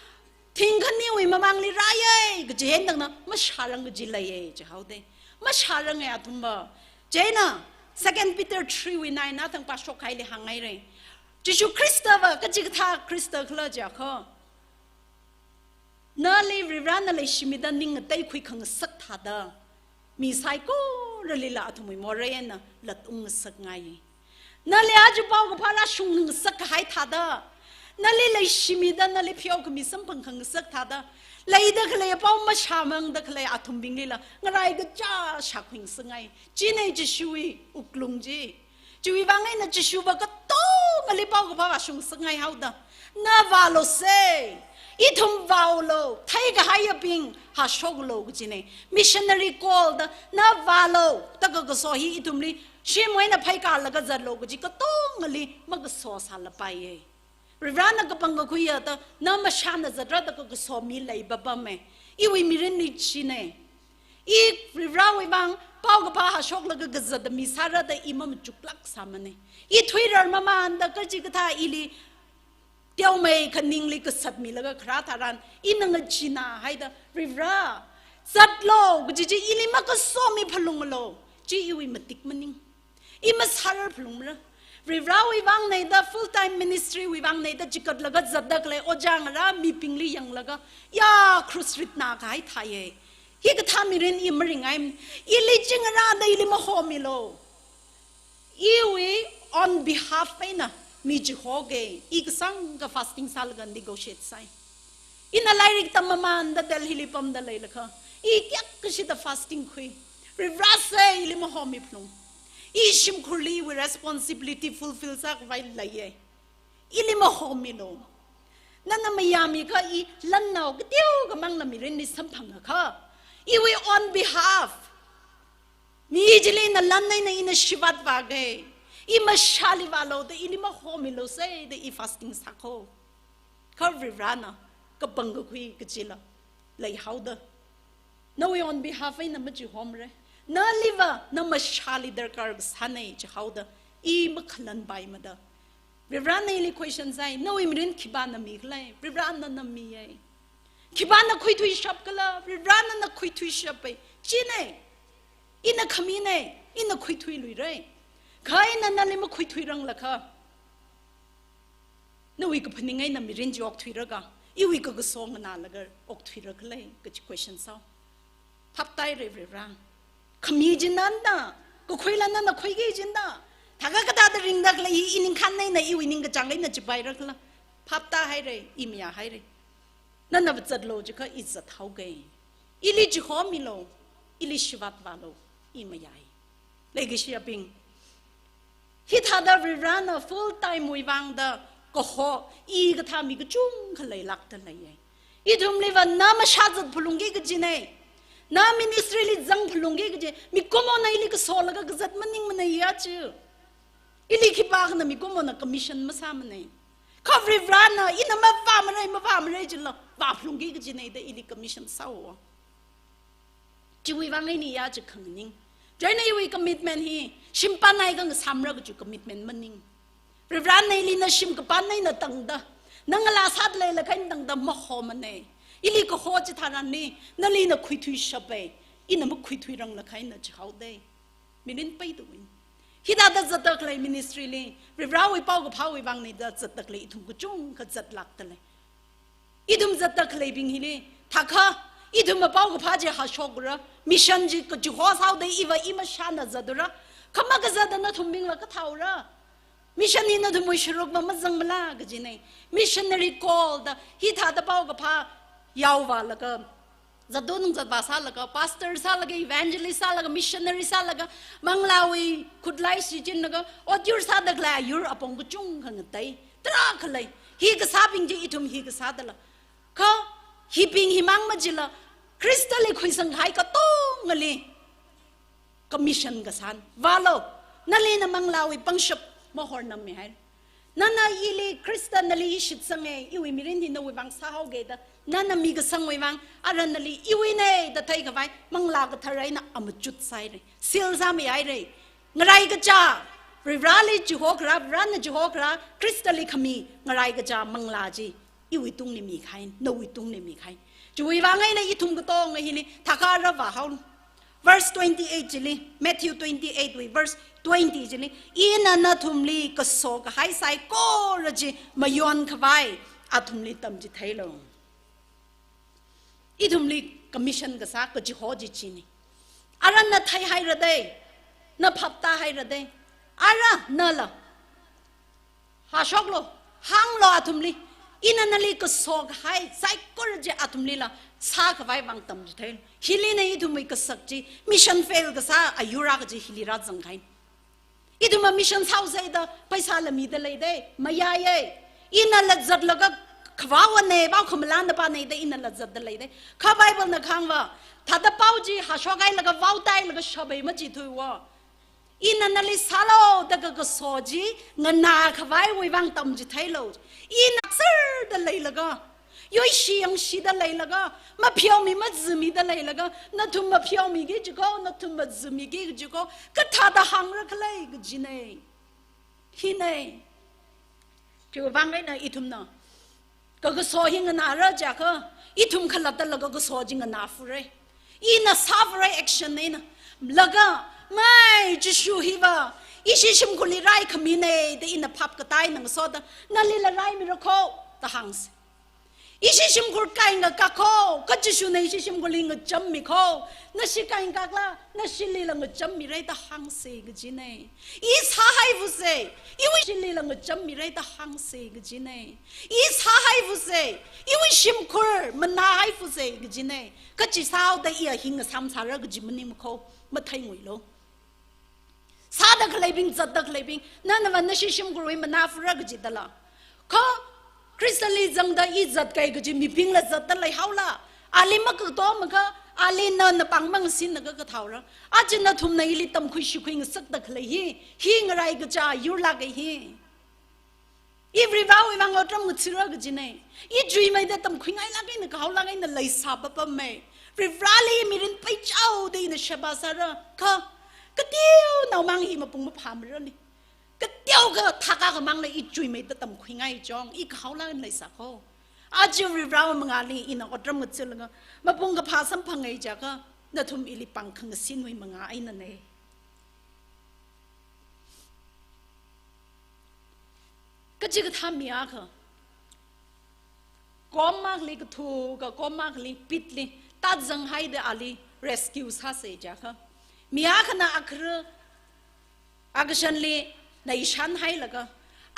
thingkhaniwui mamangli rāya kaji eina tangda, mashārang kaji leiya jihaoda. Mashāranga athumva. Chieina, Second Peter three wui nine na thang pāshok haili hānghaira. Jishu Khristava kachikathā Khrista khala jiakha, nali Varivarana leishimida ning ngateikhui khangasak thāda, mi saikoralila athumwui morei eina latung ngasakngai. Nali aja paokaphā rāshung ngasak kahai thāda, nali leishimida nali pheokhami samphang khangasak thāda, leida khalei apao mashāmangda khalei athumbinglila ngaraikacha shākhui ngasakngai. China Jishuwui wuklung chi. Chiwui vang eina Jishuva katongali paokaphā vāshung ngasakngai haoda, na vālose, ithum vāolo, theikahaiyabing hāshoklo kajina. Missionary call da, na vālo, da kakaso hi ithumli, shimwui eina pheikārlaga zatlo kaji katongali makaso sālapaiya. Varivarana kapangkakhuiya da, na mashāna zatra da kakaso mi leipapame. Iwui mirinli chine. I Varivarawui vang paokaphā hāshoklaga kazata mi sāra da i mamachuklāk sāmane. I thuirar mamānda kachikathā ili teomeikha ningli kasat milaga kharā tharan, ina ngacheenā haida, Varivara, zatlo, kaji chi ili makaso mi phalunglo, chi iwui matik maning. I masārar phalungmara. Varivarawui vang nei da, full time ministry wui vang nei da, chikatlaga zatda khalei ojā ngarā mibingli yanglaga, ya, krush ritna kahai thāye. Hikathā mirin i maringai, ili chi ngarā da ili mahomilo. Iwui on behalf eina mi chihoke, i kasāngkha fasting sālaga negotiate sāi. Ina lairik tam mamānda Delhili pamda leilakha, i kayākha shida fasting khui. Varivara se ili mahomi phalung. I shimkhurli iwui responsibility fulfill sākhavai leiye. Ili mahomilo. Nana mayāmikha i lannao kateokha mangla mirinli samphangakha, iwui on behalf, mi chili ina lan eina ina shivat vāke, i mashāli vālo da ili mahomilo se da i fasting sāko. Kha Varivarana kapangkakhui kachila leihaoda, nawui on behalf eina machihomre. Naliva na mashāli darkar kasāne chihaoda, i makhalanpaimada, Varivarana ili question sāi, nawui mirin khipāna mikhala? Varivarana na miye. Khipāna khuithuishapkhala? Varivarana na khuithuishape. Chine. Ina khamine. Ina khuithuiluire. Kha ina nali makhuithuiranglakha, nawui kaphaning eina mirin chi okthuiraga, iwui kakaso nganālaga okthuirakhala kachi question sāo. Phaptāhaire Varivara. Khami chi nana, kakhuila nana khuiki kajina. Thākha kathāda ringda khalei hi i ningkhān eina, iwui ningkachāng eina chipairakhala? Phaptāhaire, i mayāhaire. Nana vazatlo chiakha i zathaoke. Ili chihomilo, ili shivat vālo, i mayāi. Leikashiyabing, hithāda Varivarana full time wui vang da kaho, i kathā mi kachungkha leilākda leiye. Ithumliva na mashā zat phalungki kajine. Na ministry li zang phalungki kaji. Mikumona ili kasolaga kazat maningmane ya chi. Ili khipākhana mikumona commission masāmane. Kha Varivarana ina mavāmare, mavāmare chila vāphalungki kajine da ili commission sāo. Chiwui vang eina ya chi khanganing. Chieina iwui commitment hi shim pānai khangasamra kachi commitment maning. Varivarana ili na shim kapān eina tangda, na ngalā sāda leilakha eina tangda mahomane. Ili kaho chitharanli, nali na khuithuishape, ina makhuithuiranglakha eina chihaode. Mirin peidawui. Hithāda zatda khalei ministry li, Varivarawui paokaphāwui vang nei da zatda khalei ithum kachungkha zatlākda lei. Ithum zatda khaleibing hili, thākha, ithumva paokaphā chi hāshokra, mission chi kachiho sāhaoda iva i mashāna zatura, kha makazatda nathumbingla kathāora. Mission hi nathumwui sharukva mazangmala kajine. Missionary call da, hithāda paokaphā yaovālaga, zatda nung zatvā sālaga, pastor sālaga, evangelist sālaga, missionary sālaga, manglāwui khutlai shichinlaga, otyur sāda khalei ayur apong kachungkha ngatei. Tarākha lei. Hi kasābing chi ithum hi kasā dala. Kha hibing himang machila, Khristali khuisang kahai katongali commission kasāna. Vālo, nali na manglāwui pangshap mahornammihaira. Nana ili Khrista nali shitsange, iwui mirin hi nawui vang sāhaoke da, nana mikasangwui vang, ara nali iwuine da theikhavai, Manglā Kathara eina amachut sāhaire. Seal sāmihaire. Ngaraikacha, Varivarali chihokharā, Varivarana chihokharā, Khristali khami ngaraikacha manglā chi iwui tungli mikahai, nawui tungli mikahai. Chiwui vang eina ithum katonga hili, thākha ara vāhaolu. Verse twenty-eight chili, Matthew twenty-eight wui verse twenty chili, ina nathumli kaso kahai saikora chi mayonkhavai athumli tamchitheilu. Ithumli commission kasā kachiho chi chine. Ara na theihaira dei, na phaptāhaira dei, ara nala hāshoklu, hānglu athumli. Ina nali kaso kahai saikora chi athumlila sākhavai vang tamchitheilu. Hilina ithumwui kasak chi, mission fail kasā ayur akha chi hili rāzangkahai. Ithumva mission sāhaosa da, paisala mida lei dei, mayāye. Inala zatlaga khavāwane, pao khamalāna pane da, inala zatda lei dei. Kha Biblena kahāngva, thāda pao chi hāshokhailaga vaotailaga shapei machithuiwo. Ina nali sālu da kakaso chi nganākhavaiwui vang tamchitheilu. Ina kserda leilaga, yoishi yangshida leilaga, mapheomi mazimida leilaga, nathum mapheomiki jiko, nathum mazimiki jiko, kathāda hāngra khala kajinei. Hinei. Chiwui vang eina ithumna kakaso hi nganāra jiakha, ithum khalattala kakaso chi nganāfurei. Ina sāfurei action eina. Laga, mai Jishu hiva ishi shimkhurli raikhaminei da ina phap katai ngasoda, nalila raimira kho da hāngsa. Ishi shimkhur kai ngakā kho, kha Jishuna ishi shimkhurli ngachammi kho, nashi kai ngakākla, nashilila ngachammirei da hāngsa kajinei. I sāhaifuse, iwui shilila ngachammirei da hāngsa kajinei. I sāhaifuse, iwui shimkhur manāhaifuse kajinei. Kachi sāhaoda iya hi ngasam sāra kaji maningmakho, matheinguilu. Sāda khaleibing, zatda khaleibing, nanava nashi shimkhurwui manāfura kajidala. Kha Khristali zangda i zatkahai kaji mibingla zatda leihaola. Ali makatomakha, ali na napāng mang sinna kakathaora. Aja nathumna ili tamkhui shikhui ngasakda khalei hi, hi ngarai kacha yurlāka hi. I Varivarāwui vang otram ngathāra kajinei. I chuimeida tamkhuingailāk eina kahaolāk eina leisā papam mei. Varivarāli mirin peichaoda ina sheba sāra. Kha, kateonao mang hi mapung maphāmarali. Kateokha thākakha mangla i chuimeida tamkhuingai chong, i kahaolāk eina leisā kho. Aja Varivarāwui mangāli ina otram ngathālaga, mapung kaphā samphangai jiakha, nathum ili pāng khangasinwui mangā einanei. Kachikathā mi akha, kom akhali kathuka, kom akhali pitli, tāzanghaida ali rescue sāsa jiakha, mi akhana akhara akashanli naishanhailaga,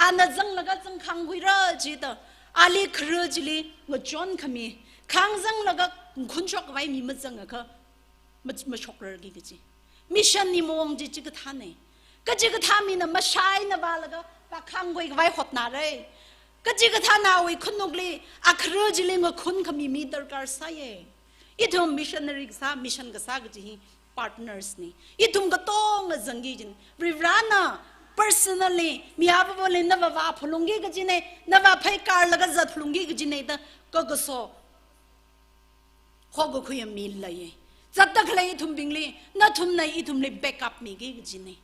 ana zanglaga zangkhangkhuira jida, ali khara chili ngachonkhami, khāngzanglaga ngakhunshok khavai mi mazangakha, ma-, mashokrarki kaji. Mission wui maong chi chikathānei. Kachikathā mina mashai eina vālaga, vākhangkhui khavai hotnarei. Kachikathāna awui khanukli, akhara chili ngakhunkhami mi darkar sāyei. Ithum missionary kasā, mission kasā kaji hi partners nei. Ithum katonga zangki kajinei. Varivarāna personally, mi apapali nava vāphalungki kajinei, nava pheikarlaga zatphalungki kajinei da, kakaso hokakhui mi leiye. Zatda khalei ithumbingli, nathumna ithumli backup miki kajinei.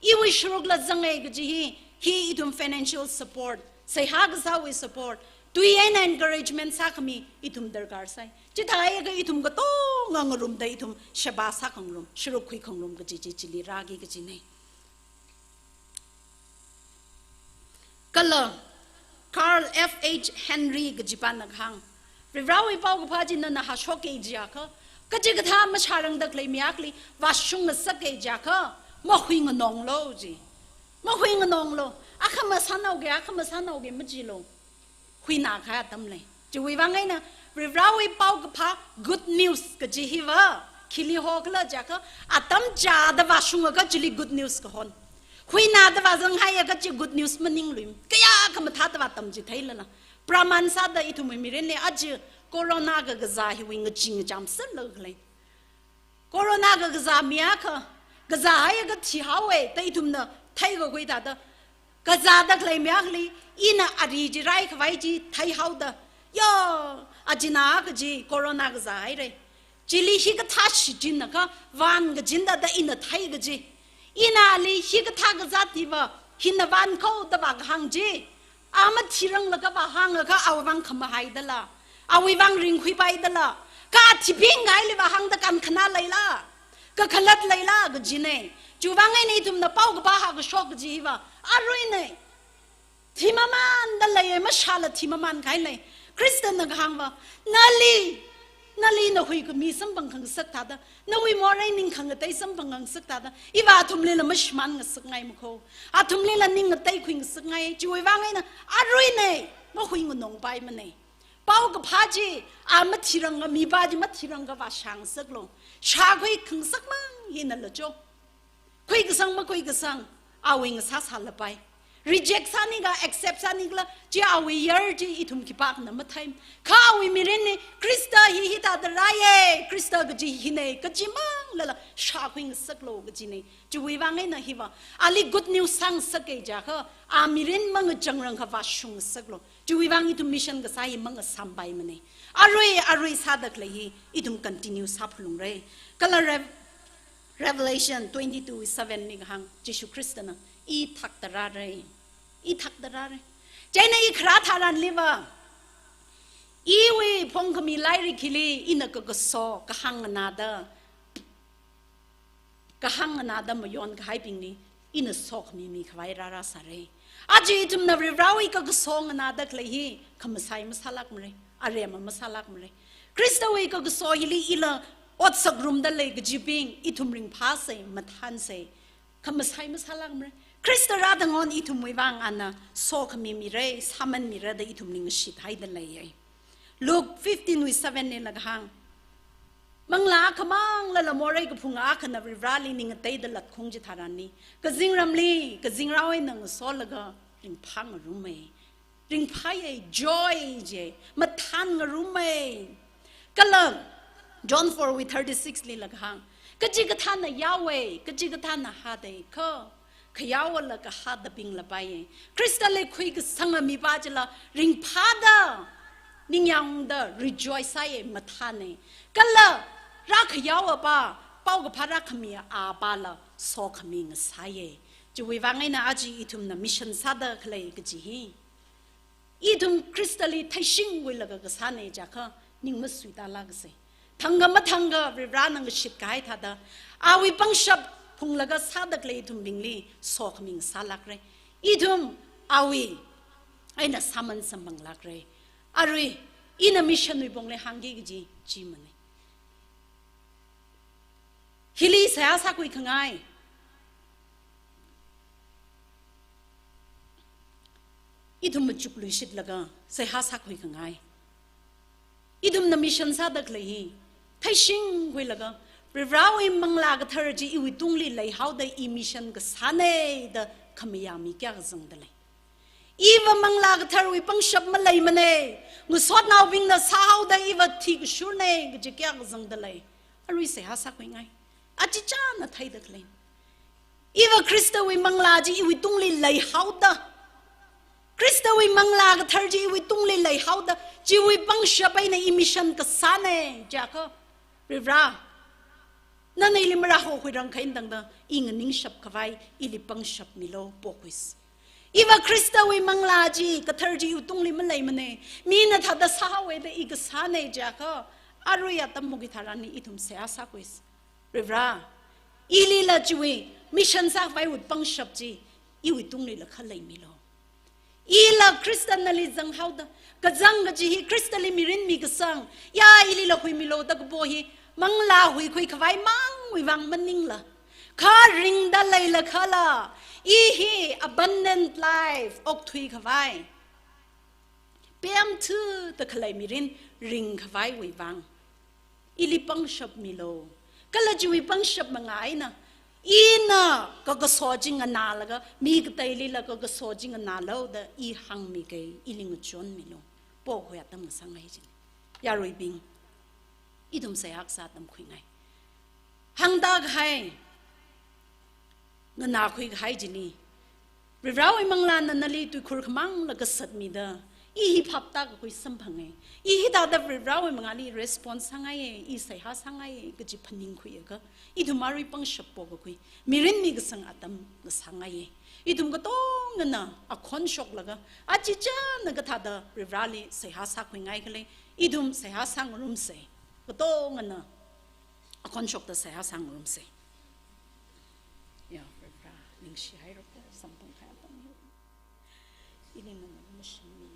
Iwui sharukla zangai kaji hi, hi ithum financial support, seihā kasāwui support, tui eina encouragement sākhami ithum darkar sai. Chithākha ithum katonga ngarumda ithum sheba sākhangarum, sharuk khuikhangarum kaji chi chili rāki kajinei. Kala Carl F H Henry kajipāna kahāng, Varivarāwui paokaphā chi nana hāshokki jiakha, kachikathā mashārangda khalei mi akhali vāshung ngasakkei jiakha, mahui nganonglu ji. Mahui nganonglu. Akha masānaoki, akha masānaoki majilu. Huinā kahai atam lei. Chiwui vang eina, Varivarāwui paokaphā good news kaji hiva, khili hokhala jiakha, atam chāda vāshungakha chili good news kahon. Huināda vāzanghaiakha chi good news maninglui. Kayākha mathāda vātamchitheilala. Praman sāda ithumwui mirinli aja corona kakazā hiwui ngachee ngacham sālaga khalei. Corona kakazā mi akha, kazāhaiakha thihaowe da ithumna theikakhui thāda, kazāda khalei mi akhali, ina ari chi raikhavai chi theihaoda, yo, achina kaji corona kazāhairei. Chili hikathā shichinakha vānkachinda da ina thei kaji. Ina ali hikathā kazāt hiva, hina vānkhaoda vākahāng chi. A mathiranglaga vāhāngakha awui vang khamahaidala, awui vang ringkhuipaidala, kha athibing ngaili vāhāngda kankhanā leila, kakhalat leila kajinei. Chiwui vang eina ithumna paokaphā hākashok kaji hiva aruinei. Thimamanda leiye, mashāla thimaman kahai lei. Khristana kahāngva, nali, nali nahui khami samphang khangasak thāda, nawui morei ning khangatei samphang khangasak thāda, iva athumlila mashimān ngasakngai makho. Athumlila ning ngateikhui ngasakngai, chiwui vang eina aruinei, mahui nganongpaimanei. Paokaphā chi, a mathiranga, mipā chi mathiranga vāshāngasaklu. Shākhui khangasak mang hinala cho. Khuikasang makhuikasang, awui ngasā sālapai. Reject sāni ka accept sāni kala, chi awui yar chi ithum khipākhana mathei. Kha awui mirinli, Khrista hi hithāda rāye, Khrista kaji hine, kajimanglala shākhuingasaklu kajine. Chiwui vang eina hiva, ali good news sāngasake jiakha, a mirin mangachang rang khavā shungngasaklu. Chiwui vang ithum mission kasā hi mangasampaimane. Arui, arui sāda khalei hi, ithum continue sāphalungra. Kala Rev-, Revelation twenty-two seven li kahāng, Jishu Khristana, "I thakta rāre. I thakta rāre." Chieina i kharā tharanliva, iwui phongkhami lairik hili ina kakaso kahāng nganāda, kahāng nganāda mayon kahaibingli ina sokhami mikhavai rārāsāre. Aja ithumna Varivarāwui kakaso nganāda khalei hi khamasai masālākmare, aremma masālākmare. Khristawui kakaso hili ila otsak ngarumda lei kajibing, ithum ringphāsei, mathānsei, khamasai masālākmare. Khrista rāda ngon ithumwui vang ana sokhami mire, sāman mire da ithum ning shithaida leiye. Luke fifteen wui seven lila kahāng, manglā akhamang lala morei kaphung akhana Varivarāli ning ngateida latkhaung chitharanli, kazingramli kazingrao eina ngasolaga ringphāngarume. Ringphāye, joy je, mathānngarume. Kala John four wui thirty-six lila kahāng, kachikathāna yaowe, kachikathāna hāde, kha khayaola kahādabingla paiye. Khristali khuikasanga mipā chila ringphāda, ningyāngda, rejoice sāye, mathāne. Kala rākhayaowa pā, paokaphā rākhami apāla sokhami ngasāye. Chiwui vang eina aja ithumna mission sāda khalei kaji hi, ithum Khristali theishingkhuilaga kasāne jiakha, ning masuitālākasei. Thangkha mathangkha Varivarāna ngashit kahai thāda, awui pangshap phunglaga sāda khalei ithumbingli sokhami ngasālākre. Ithum awui eina sāman samphanglākre. Arui, ina mission wui pongli hāngki kaji chimane. Hili seihā sākhuikhangai. Ithum machukluishitlaga seihā sākhuikhangai. Ithumna mission sāda khalei hi theishingkhuilaga, Varivarāwui Manglā Kathara chi iwui tungli leihaoda i mission kasāne da khamayā mi kayākha zangda lei. Iva Manglā Katharawui pangshap maleimane, ngasotnaobingna sāhaoda iva thikashurne kaji kayākha zangda lei. Arui seihā sākhuingai. Achichāna theida khalei. Iva Khristawui Manglā chi iwui tungli leihaoda, Khristawui Manglā Kathara chi iwui tungli leihaoda, chiwui pangshap eina i mission kasāne jiakha, Varivarā, nana ili marāhokhuirangkha eina tangda, i nganingshap khavai ili pangshap milu, pokhuisa. Iva Khristawui Manglā chi, Kathara chi iwui tungli maleimane, mina thāda sāhaowe da i kasāne jiakha, arui atam mukitharanli ithum seihā sākhuisa. Varivarā, ilila chiwui mission sākhavaiwui pangshap chi iwui tunglila khaleimilu. Ila Khristana nali zanghaoda, kazang kaji hi Khristali mirin mikasang, ya ilila huimilu da kapo hi, manglā huikhui khavai mangwui vang maningla, kha ringda leilakhala, i hi abundant life okthui khavai, pemthuda khalei mirin ringkhavaiwui vang ili pangshap milu. Kala chiwui pangshap mangā eina, ina kakaso chi nganālaga, mi kateilila kakaso chi nganālu da i hāngmikei, ili ngachonmilu. Pokhui atam ngasāngai chine. Yaruibing, ithum seihā kasā atam khuingai. Hāngda kahai, nganākhui kahai chili, Varivarāwui Manglāna nali tuikhur khamangla kasatmida, i hi phaptākakhui samphange, i hithāda Varivarāwui mangāli response sāngaiye, i seihā sāngaiye kaji phaningkhuiakha, ithum arui pangshap pokakhui, mirin mikasang atam ngasāngaiye. Ithum katongana akhon shoklaga, achichāna kathāda Varivarāli seihā sākhuingai khala, ithum seihā sāngarumsei. Katongana akhon shokda seihā sāngarumsei. Ya, Varivarā, ningshihairako, samphang kayā pangyo. Ili nana mashingmiye.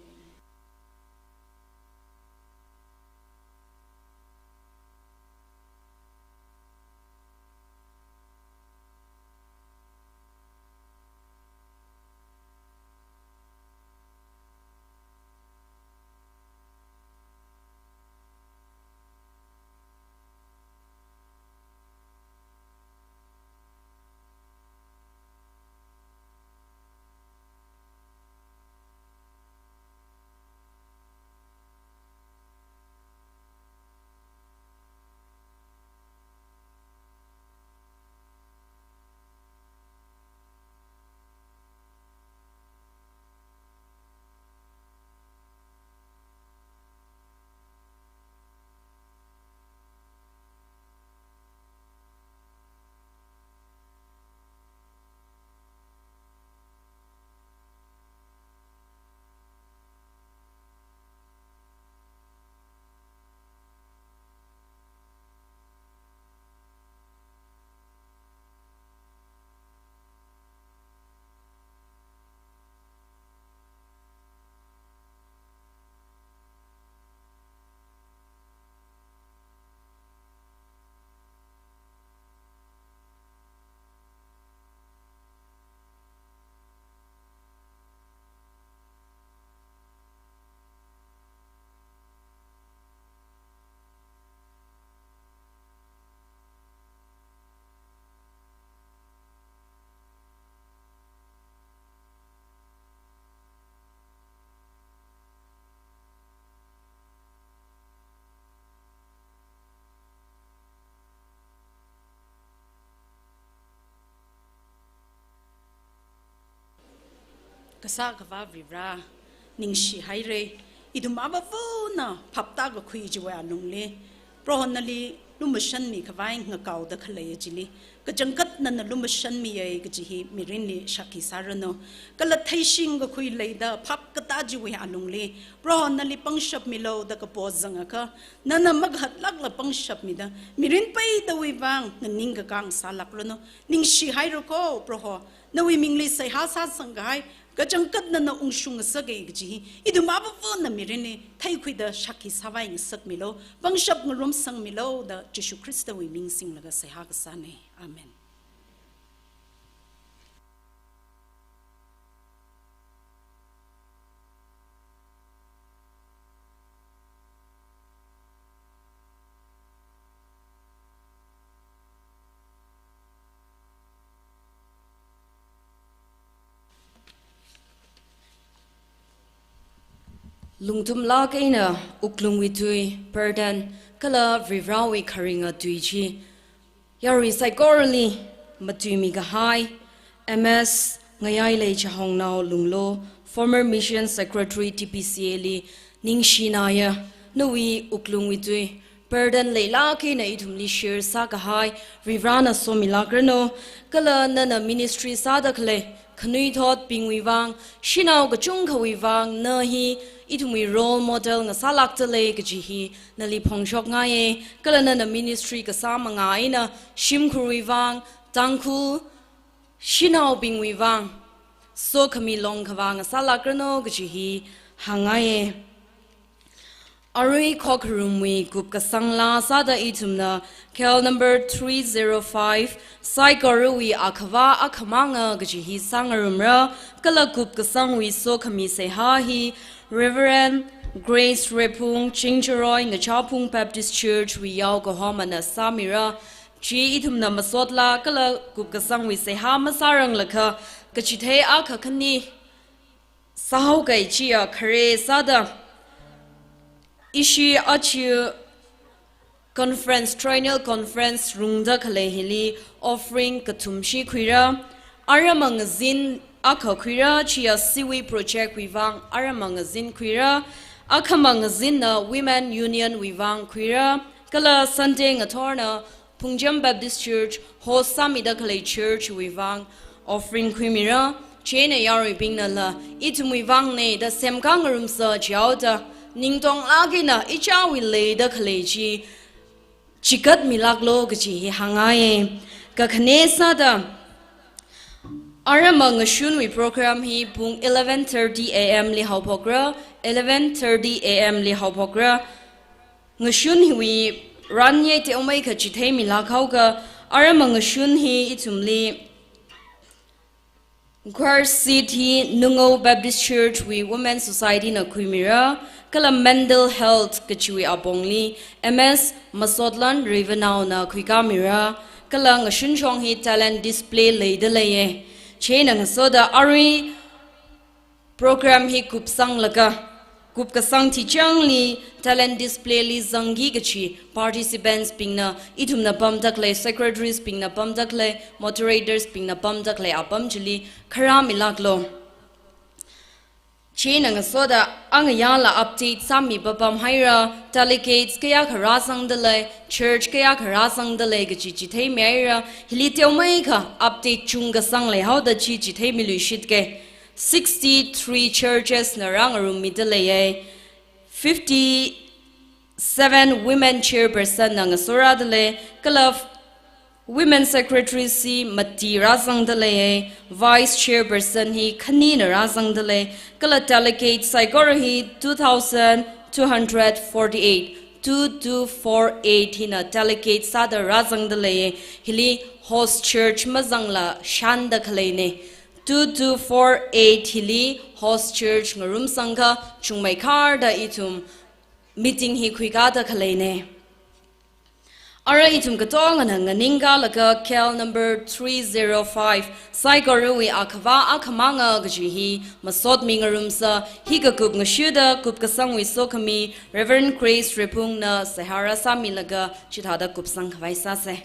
Sākhavā Varivara, ningshihaira. Ithum avāvana phaptākakhui chiwui alungli, Proho nali lumashanmi khavai ngakaoda khalei chili, kachangkhat nana lumashanmiya kaji hi mirinli shākhi sāranu. Kala theishingkakhui leida phap katā chiwui alungli, Proho nali pangshap milu da kapo zangakha, nana makahatlākla pangshap mida, mirin peidawui vang nganingkakā sālākranu. Ningshihaira ko Proho, nawui mingli seihā sāsangkahai kachangkhat nana ungshung ngasaka kaji hi ithum avāvana mirinli theikhuida shākhi sāvai ngasakmilu, pangshap ngarumsangmilu da Jishu Khristawui ming singlaga seihā kasāna. Amen. Lungthumlāk eina wuklungwui tui, burden, kala Varivarawui kharinga tui chi yarui saikorali matuimi kahai, M S Ngayailei Chahongnao Lunglo, former Mission Secretary T P C A li, ningshinaya, nawui wuklungwui tui, burden leilāk eina ithumli share sākahai Varivarana somilākranu. Kala nana ministry sāda khalei khanuithotbingwui vang, shanao kachungkhawui vang na hi ithumwui role model ngasālākdalei kaji hi nali phongshokngaiya. Kala nana ministry kasā manga eina shimkhurwui vang, Tangkhul shanaobingwui vang sokhami longkhavā ngasālākranu kaji hi hāngngaiya. Arui khokharumwui kupkasang laa sāda ithumna K L number three zero five, saikorawui akhavā akhamanga kaji hi sāngarumra, kala kupkasangwui sokhami seihā hi Reverend Grace Rephung, Chingjaroi Ngachāphung Baptist Church wui yaokahomana sāmira. Chi ithumna masotla kala kupkasangwui seihā masāranglakha, kachithei akha khani sāhaoki. Chiya khare sāda, ishi achi conference, triennial conference rungda khalei hili offering kathumshi khuira. Aram mangazin akha khuira, chiya Siwui project wui vang aram mangazin khuira. Akha mangazinna Women Union wui vang khuira. Kala Sunday ngathorna Phungcham Baptist Church, host sāmida khalei church wui vang offering khuimira. Chieina yaruibingnala ithumwui vangna da semkhangarumsa jihaoda, ningtonglāk eina ichāwui leida khalei chi chikatmilāklu kaji hi hāngngaiya. Kakhane sāda, aram mangashunwui program hi pung eleven thirty A M li haophokra, eleven thirty A M li haophokra. Ngashun hiwui ranye teomeikha chitheimilāk haoka. Aram mangashun hi ithumli choir seat hi Nungao Baptist Church wui Women Society na khuimira, kala mental health kachiwui apongli M S Masotlan Rivanao na khuikāmira, kala ngashun shong hi talent display leida leiya. Chieina ngasoda arui program hi kupsanglaga, kupkasang thichangli talent display li zangki kachi participants bingna, ithumna pamda khalei, secretaries bingna pamda khalei, moderators bingna pamda khalei apam chili kharāmilāklu. Chieina ngasoda angayāla update sāmi papam haira, delegates kayākha rāzangda lei, church kayākha rāzangda lei kachi chitheimi haira. Hili teomeikha update chungkasang leihaoda chi chitheimiluishitke. Sixty-three churches na rāngarummida leiya. Fifty-seven women chairperson na ngasorāda lei, kala women secretary chi mati rāzangda leiya, vice chairperson hi khanina rāzangda lei, kala delegate saikora hi two thousand two hundred forty-eight, two two four eight hina delegate sāda rāzangda leiya. Hili host church mazangla shānda khaleina. Two two four eight hili host church ngarumsangkha chungmeikharda ithum meeting hi khuikāda khaleina. Ara ithum katongana nganingkalaga K L number three zero five, saikorawui akhavā akhamanga kaji hi masotmingarumsa, hi kakup ngashuda kupkasangwui sokhami Reverend Grace Rephungna seihā rāsāmilaga chithāda kupsang khavai sāsa.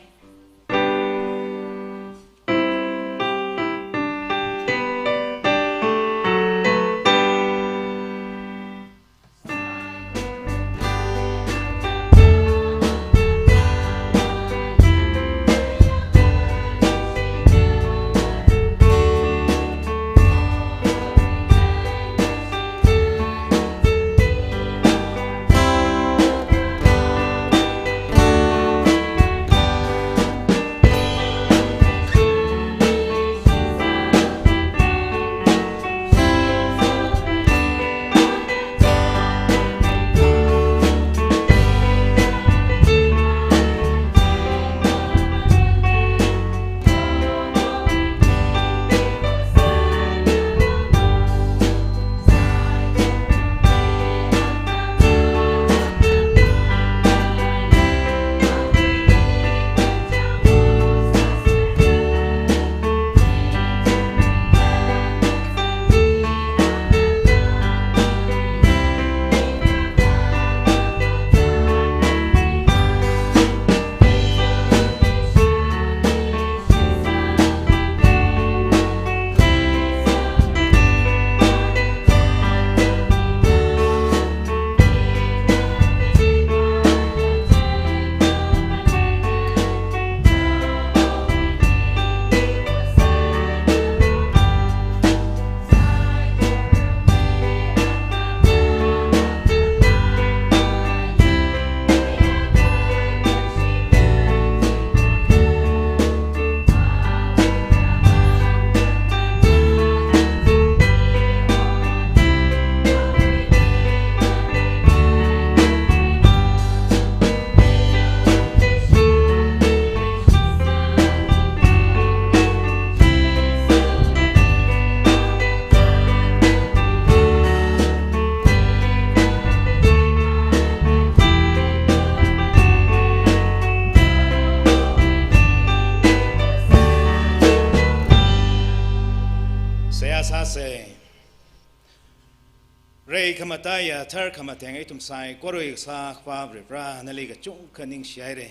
Ei khamataiya thar khamatheng ithum saikorali sākhavā Varivara, nali kachungkha ningshihaira.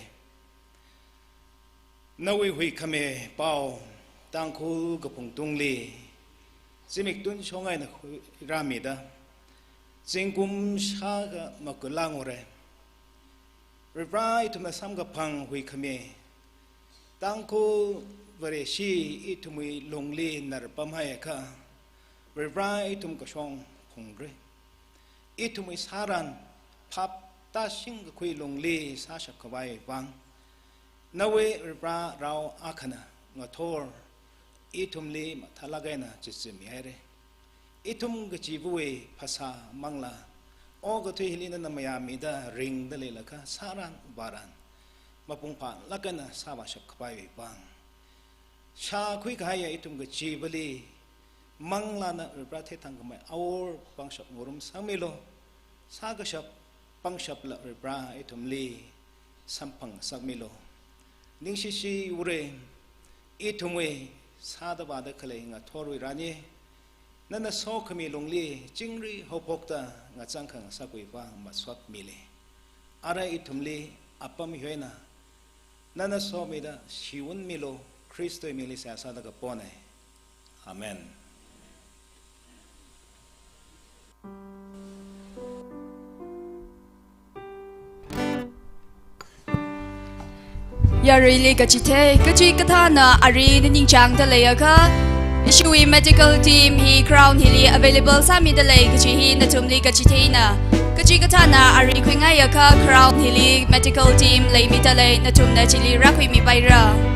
Nawui huikhami pao Tangkhul kaphung tungli zimik tunshong eina huirāmida zingkum shākha makulānghaora. Varivara, ithumna samkaphang huikhami Tangkhul Vareshi ithumwui lungli narpamhaiakha, Varivara, ithum kashong phungra. Ithumwui sāran phap tāshingkakhui lungli sāshapkhavai vang, nawui Varivara rao akhana ngathor ithumli mathālāk eina chichimmihaira. Ithum kachivawui phasā manglā okathui hili nana mayāmida ringda leilakha, sāran vāran mapung phālāk eina sāvāshapkhavai vang, shākhui kahaiya ithum kachivali manglāna Varivara theithangkhamei awor pangshap ngarumsangmilu. Sākashap pangshapla Varivara ithumli samphangngasakmilu. Ningshishi Vare, ithumwui sāda vāda khalei ngathorwui rani nana sokhami lungli chingri haophokta ngachang khangasakwui vang masotmili. Ara ithumli apam hi eina nana somida shiunmilu. Khristawui mingli seihā sāda kapona. Amen. Yaruili kachithei, kachikathāna arui ningchāngda leiakha, ishiwui medical team hi ground hili available sāmida lei kachi hi nathumli kachitheina. Kachikathāna arui khuingaiakha ground hili medical team leimida lei, nathumna chili rākhuimipaira.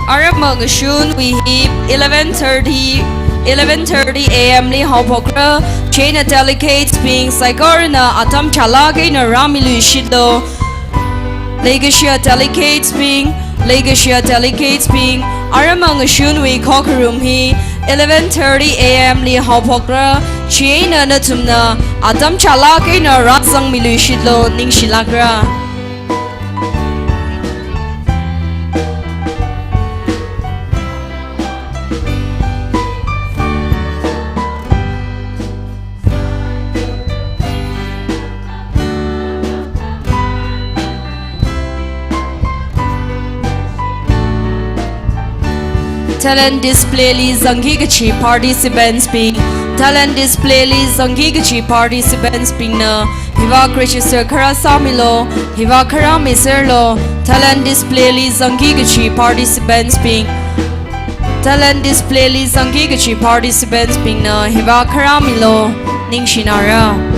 Aramma ngashunwui hi eleven thirty, eleven thirty A M li haophokra. Chieina delegates bing saikorana atam chālāk eina rāmiluishitlu. Leikashiya delegates bing, leikashiya delegates bing, aramma ngashunwui khokharum hi eleven thirty A M li haophokra. Chieina nathumna atam chālāk eina rāzangmiluishitlu, ningshilākra. Talent display li zangki kachi participants bing, talent display li zangki kachi participants bingna hivāk register kharā sāmilu, hivāk kharā miserlu. Talent display li zangki kachi participants bing, talent display li zangki kachi participants bingna hivāk kharā milu, ningshinara.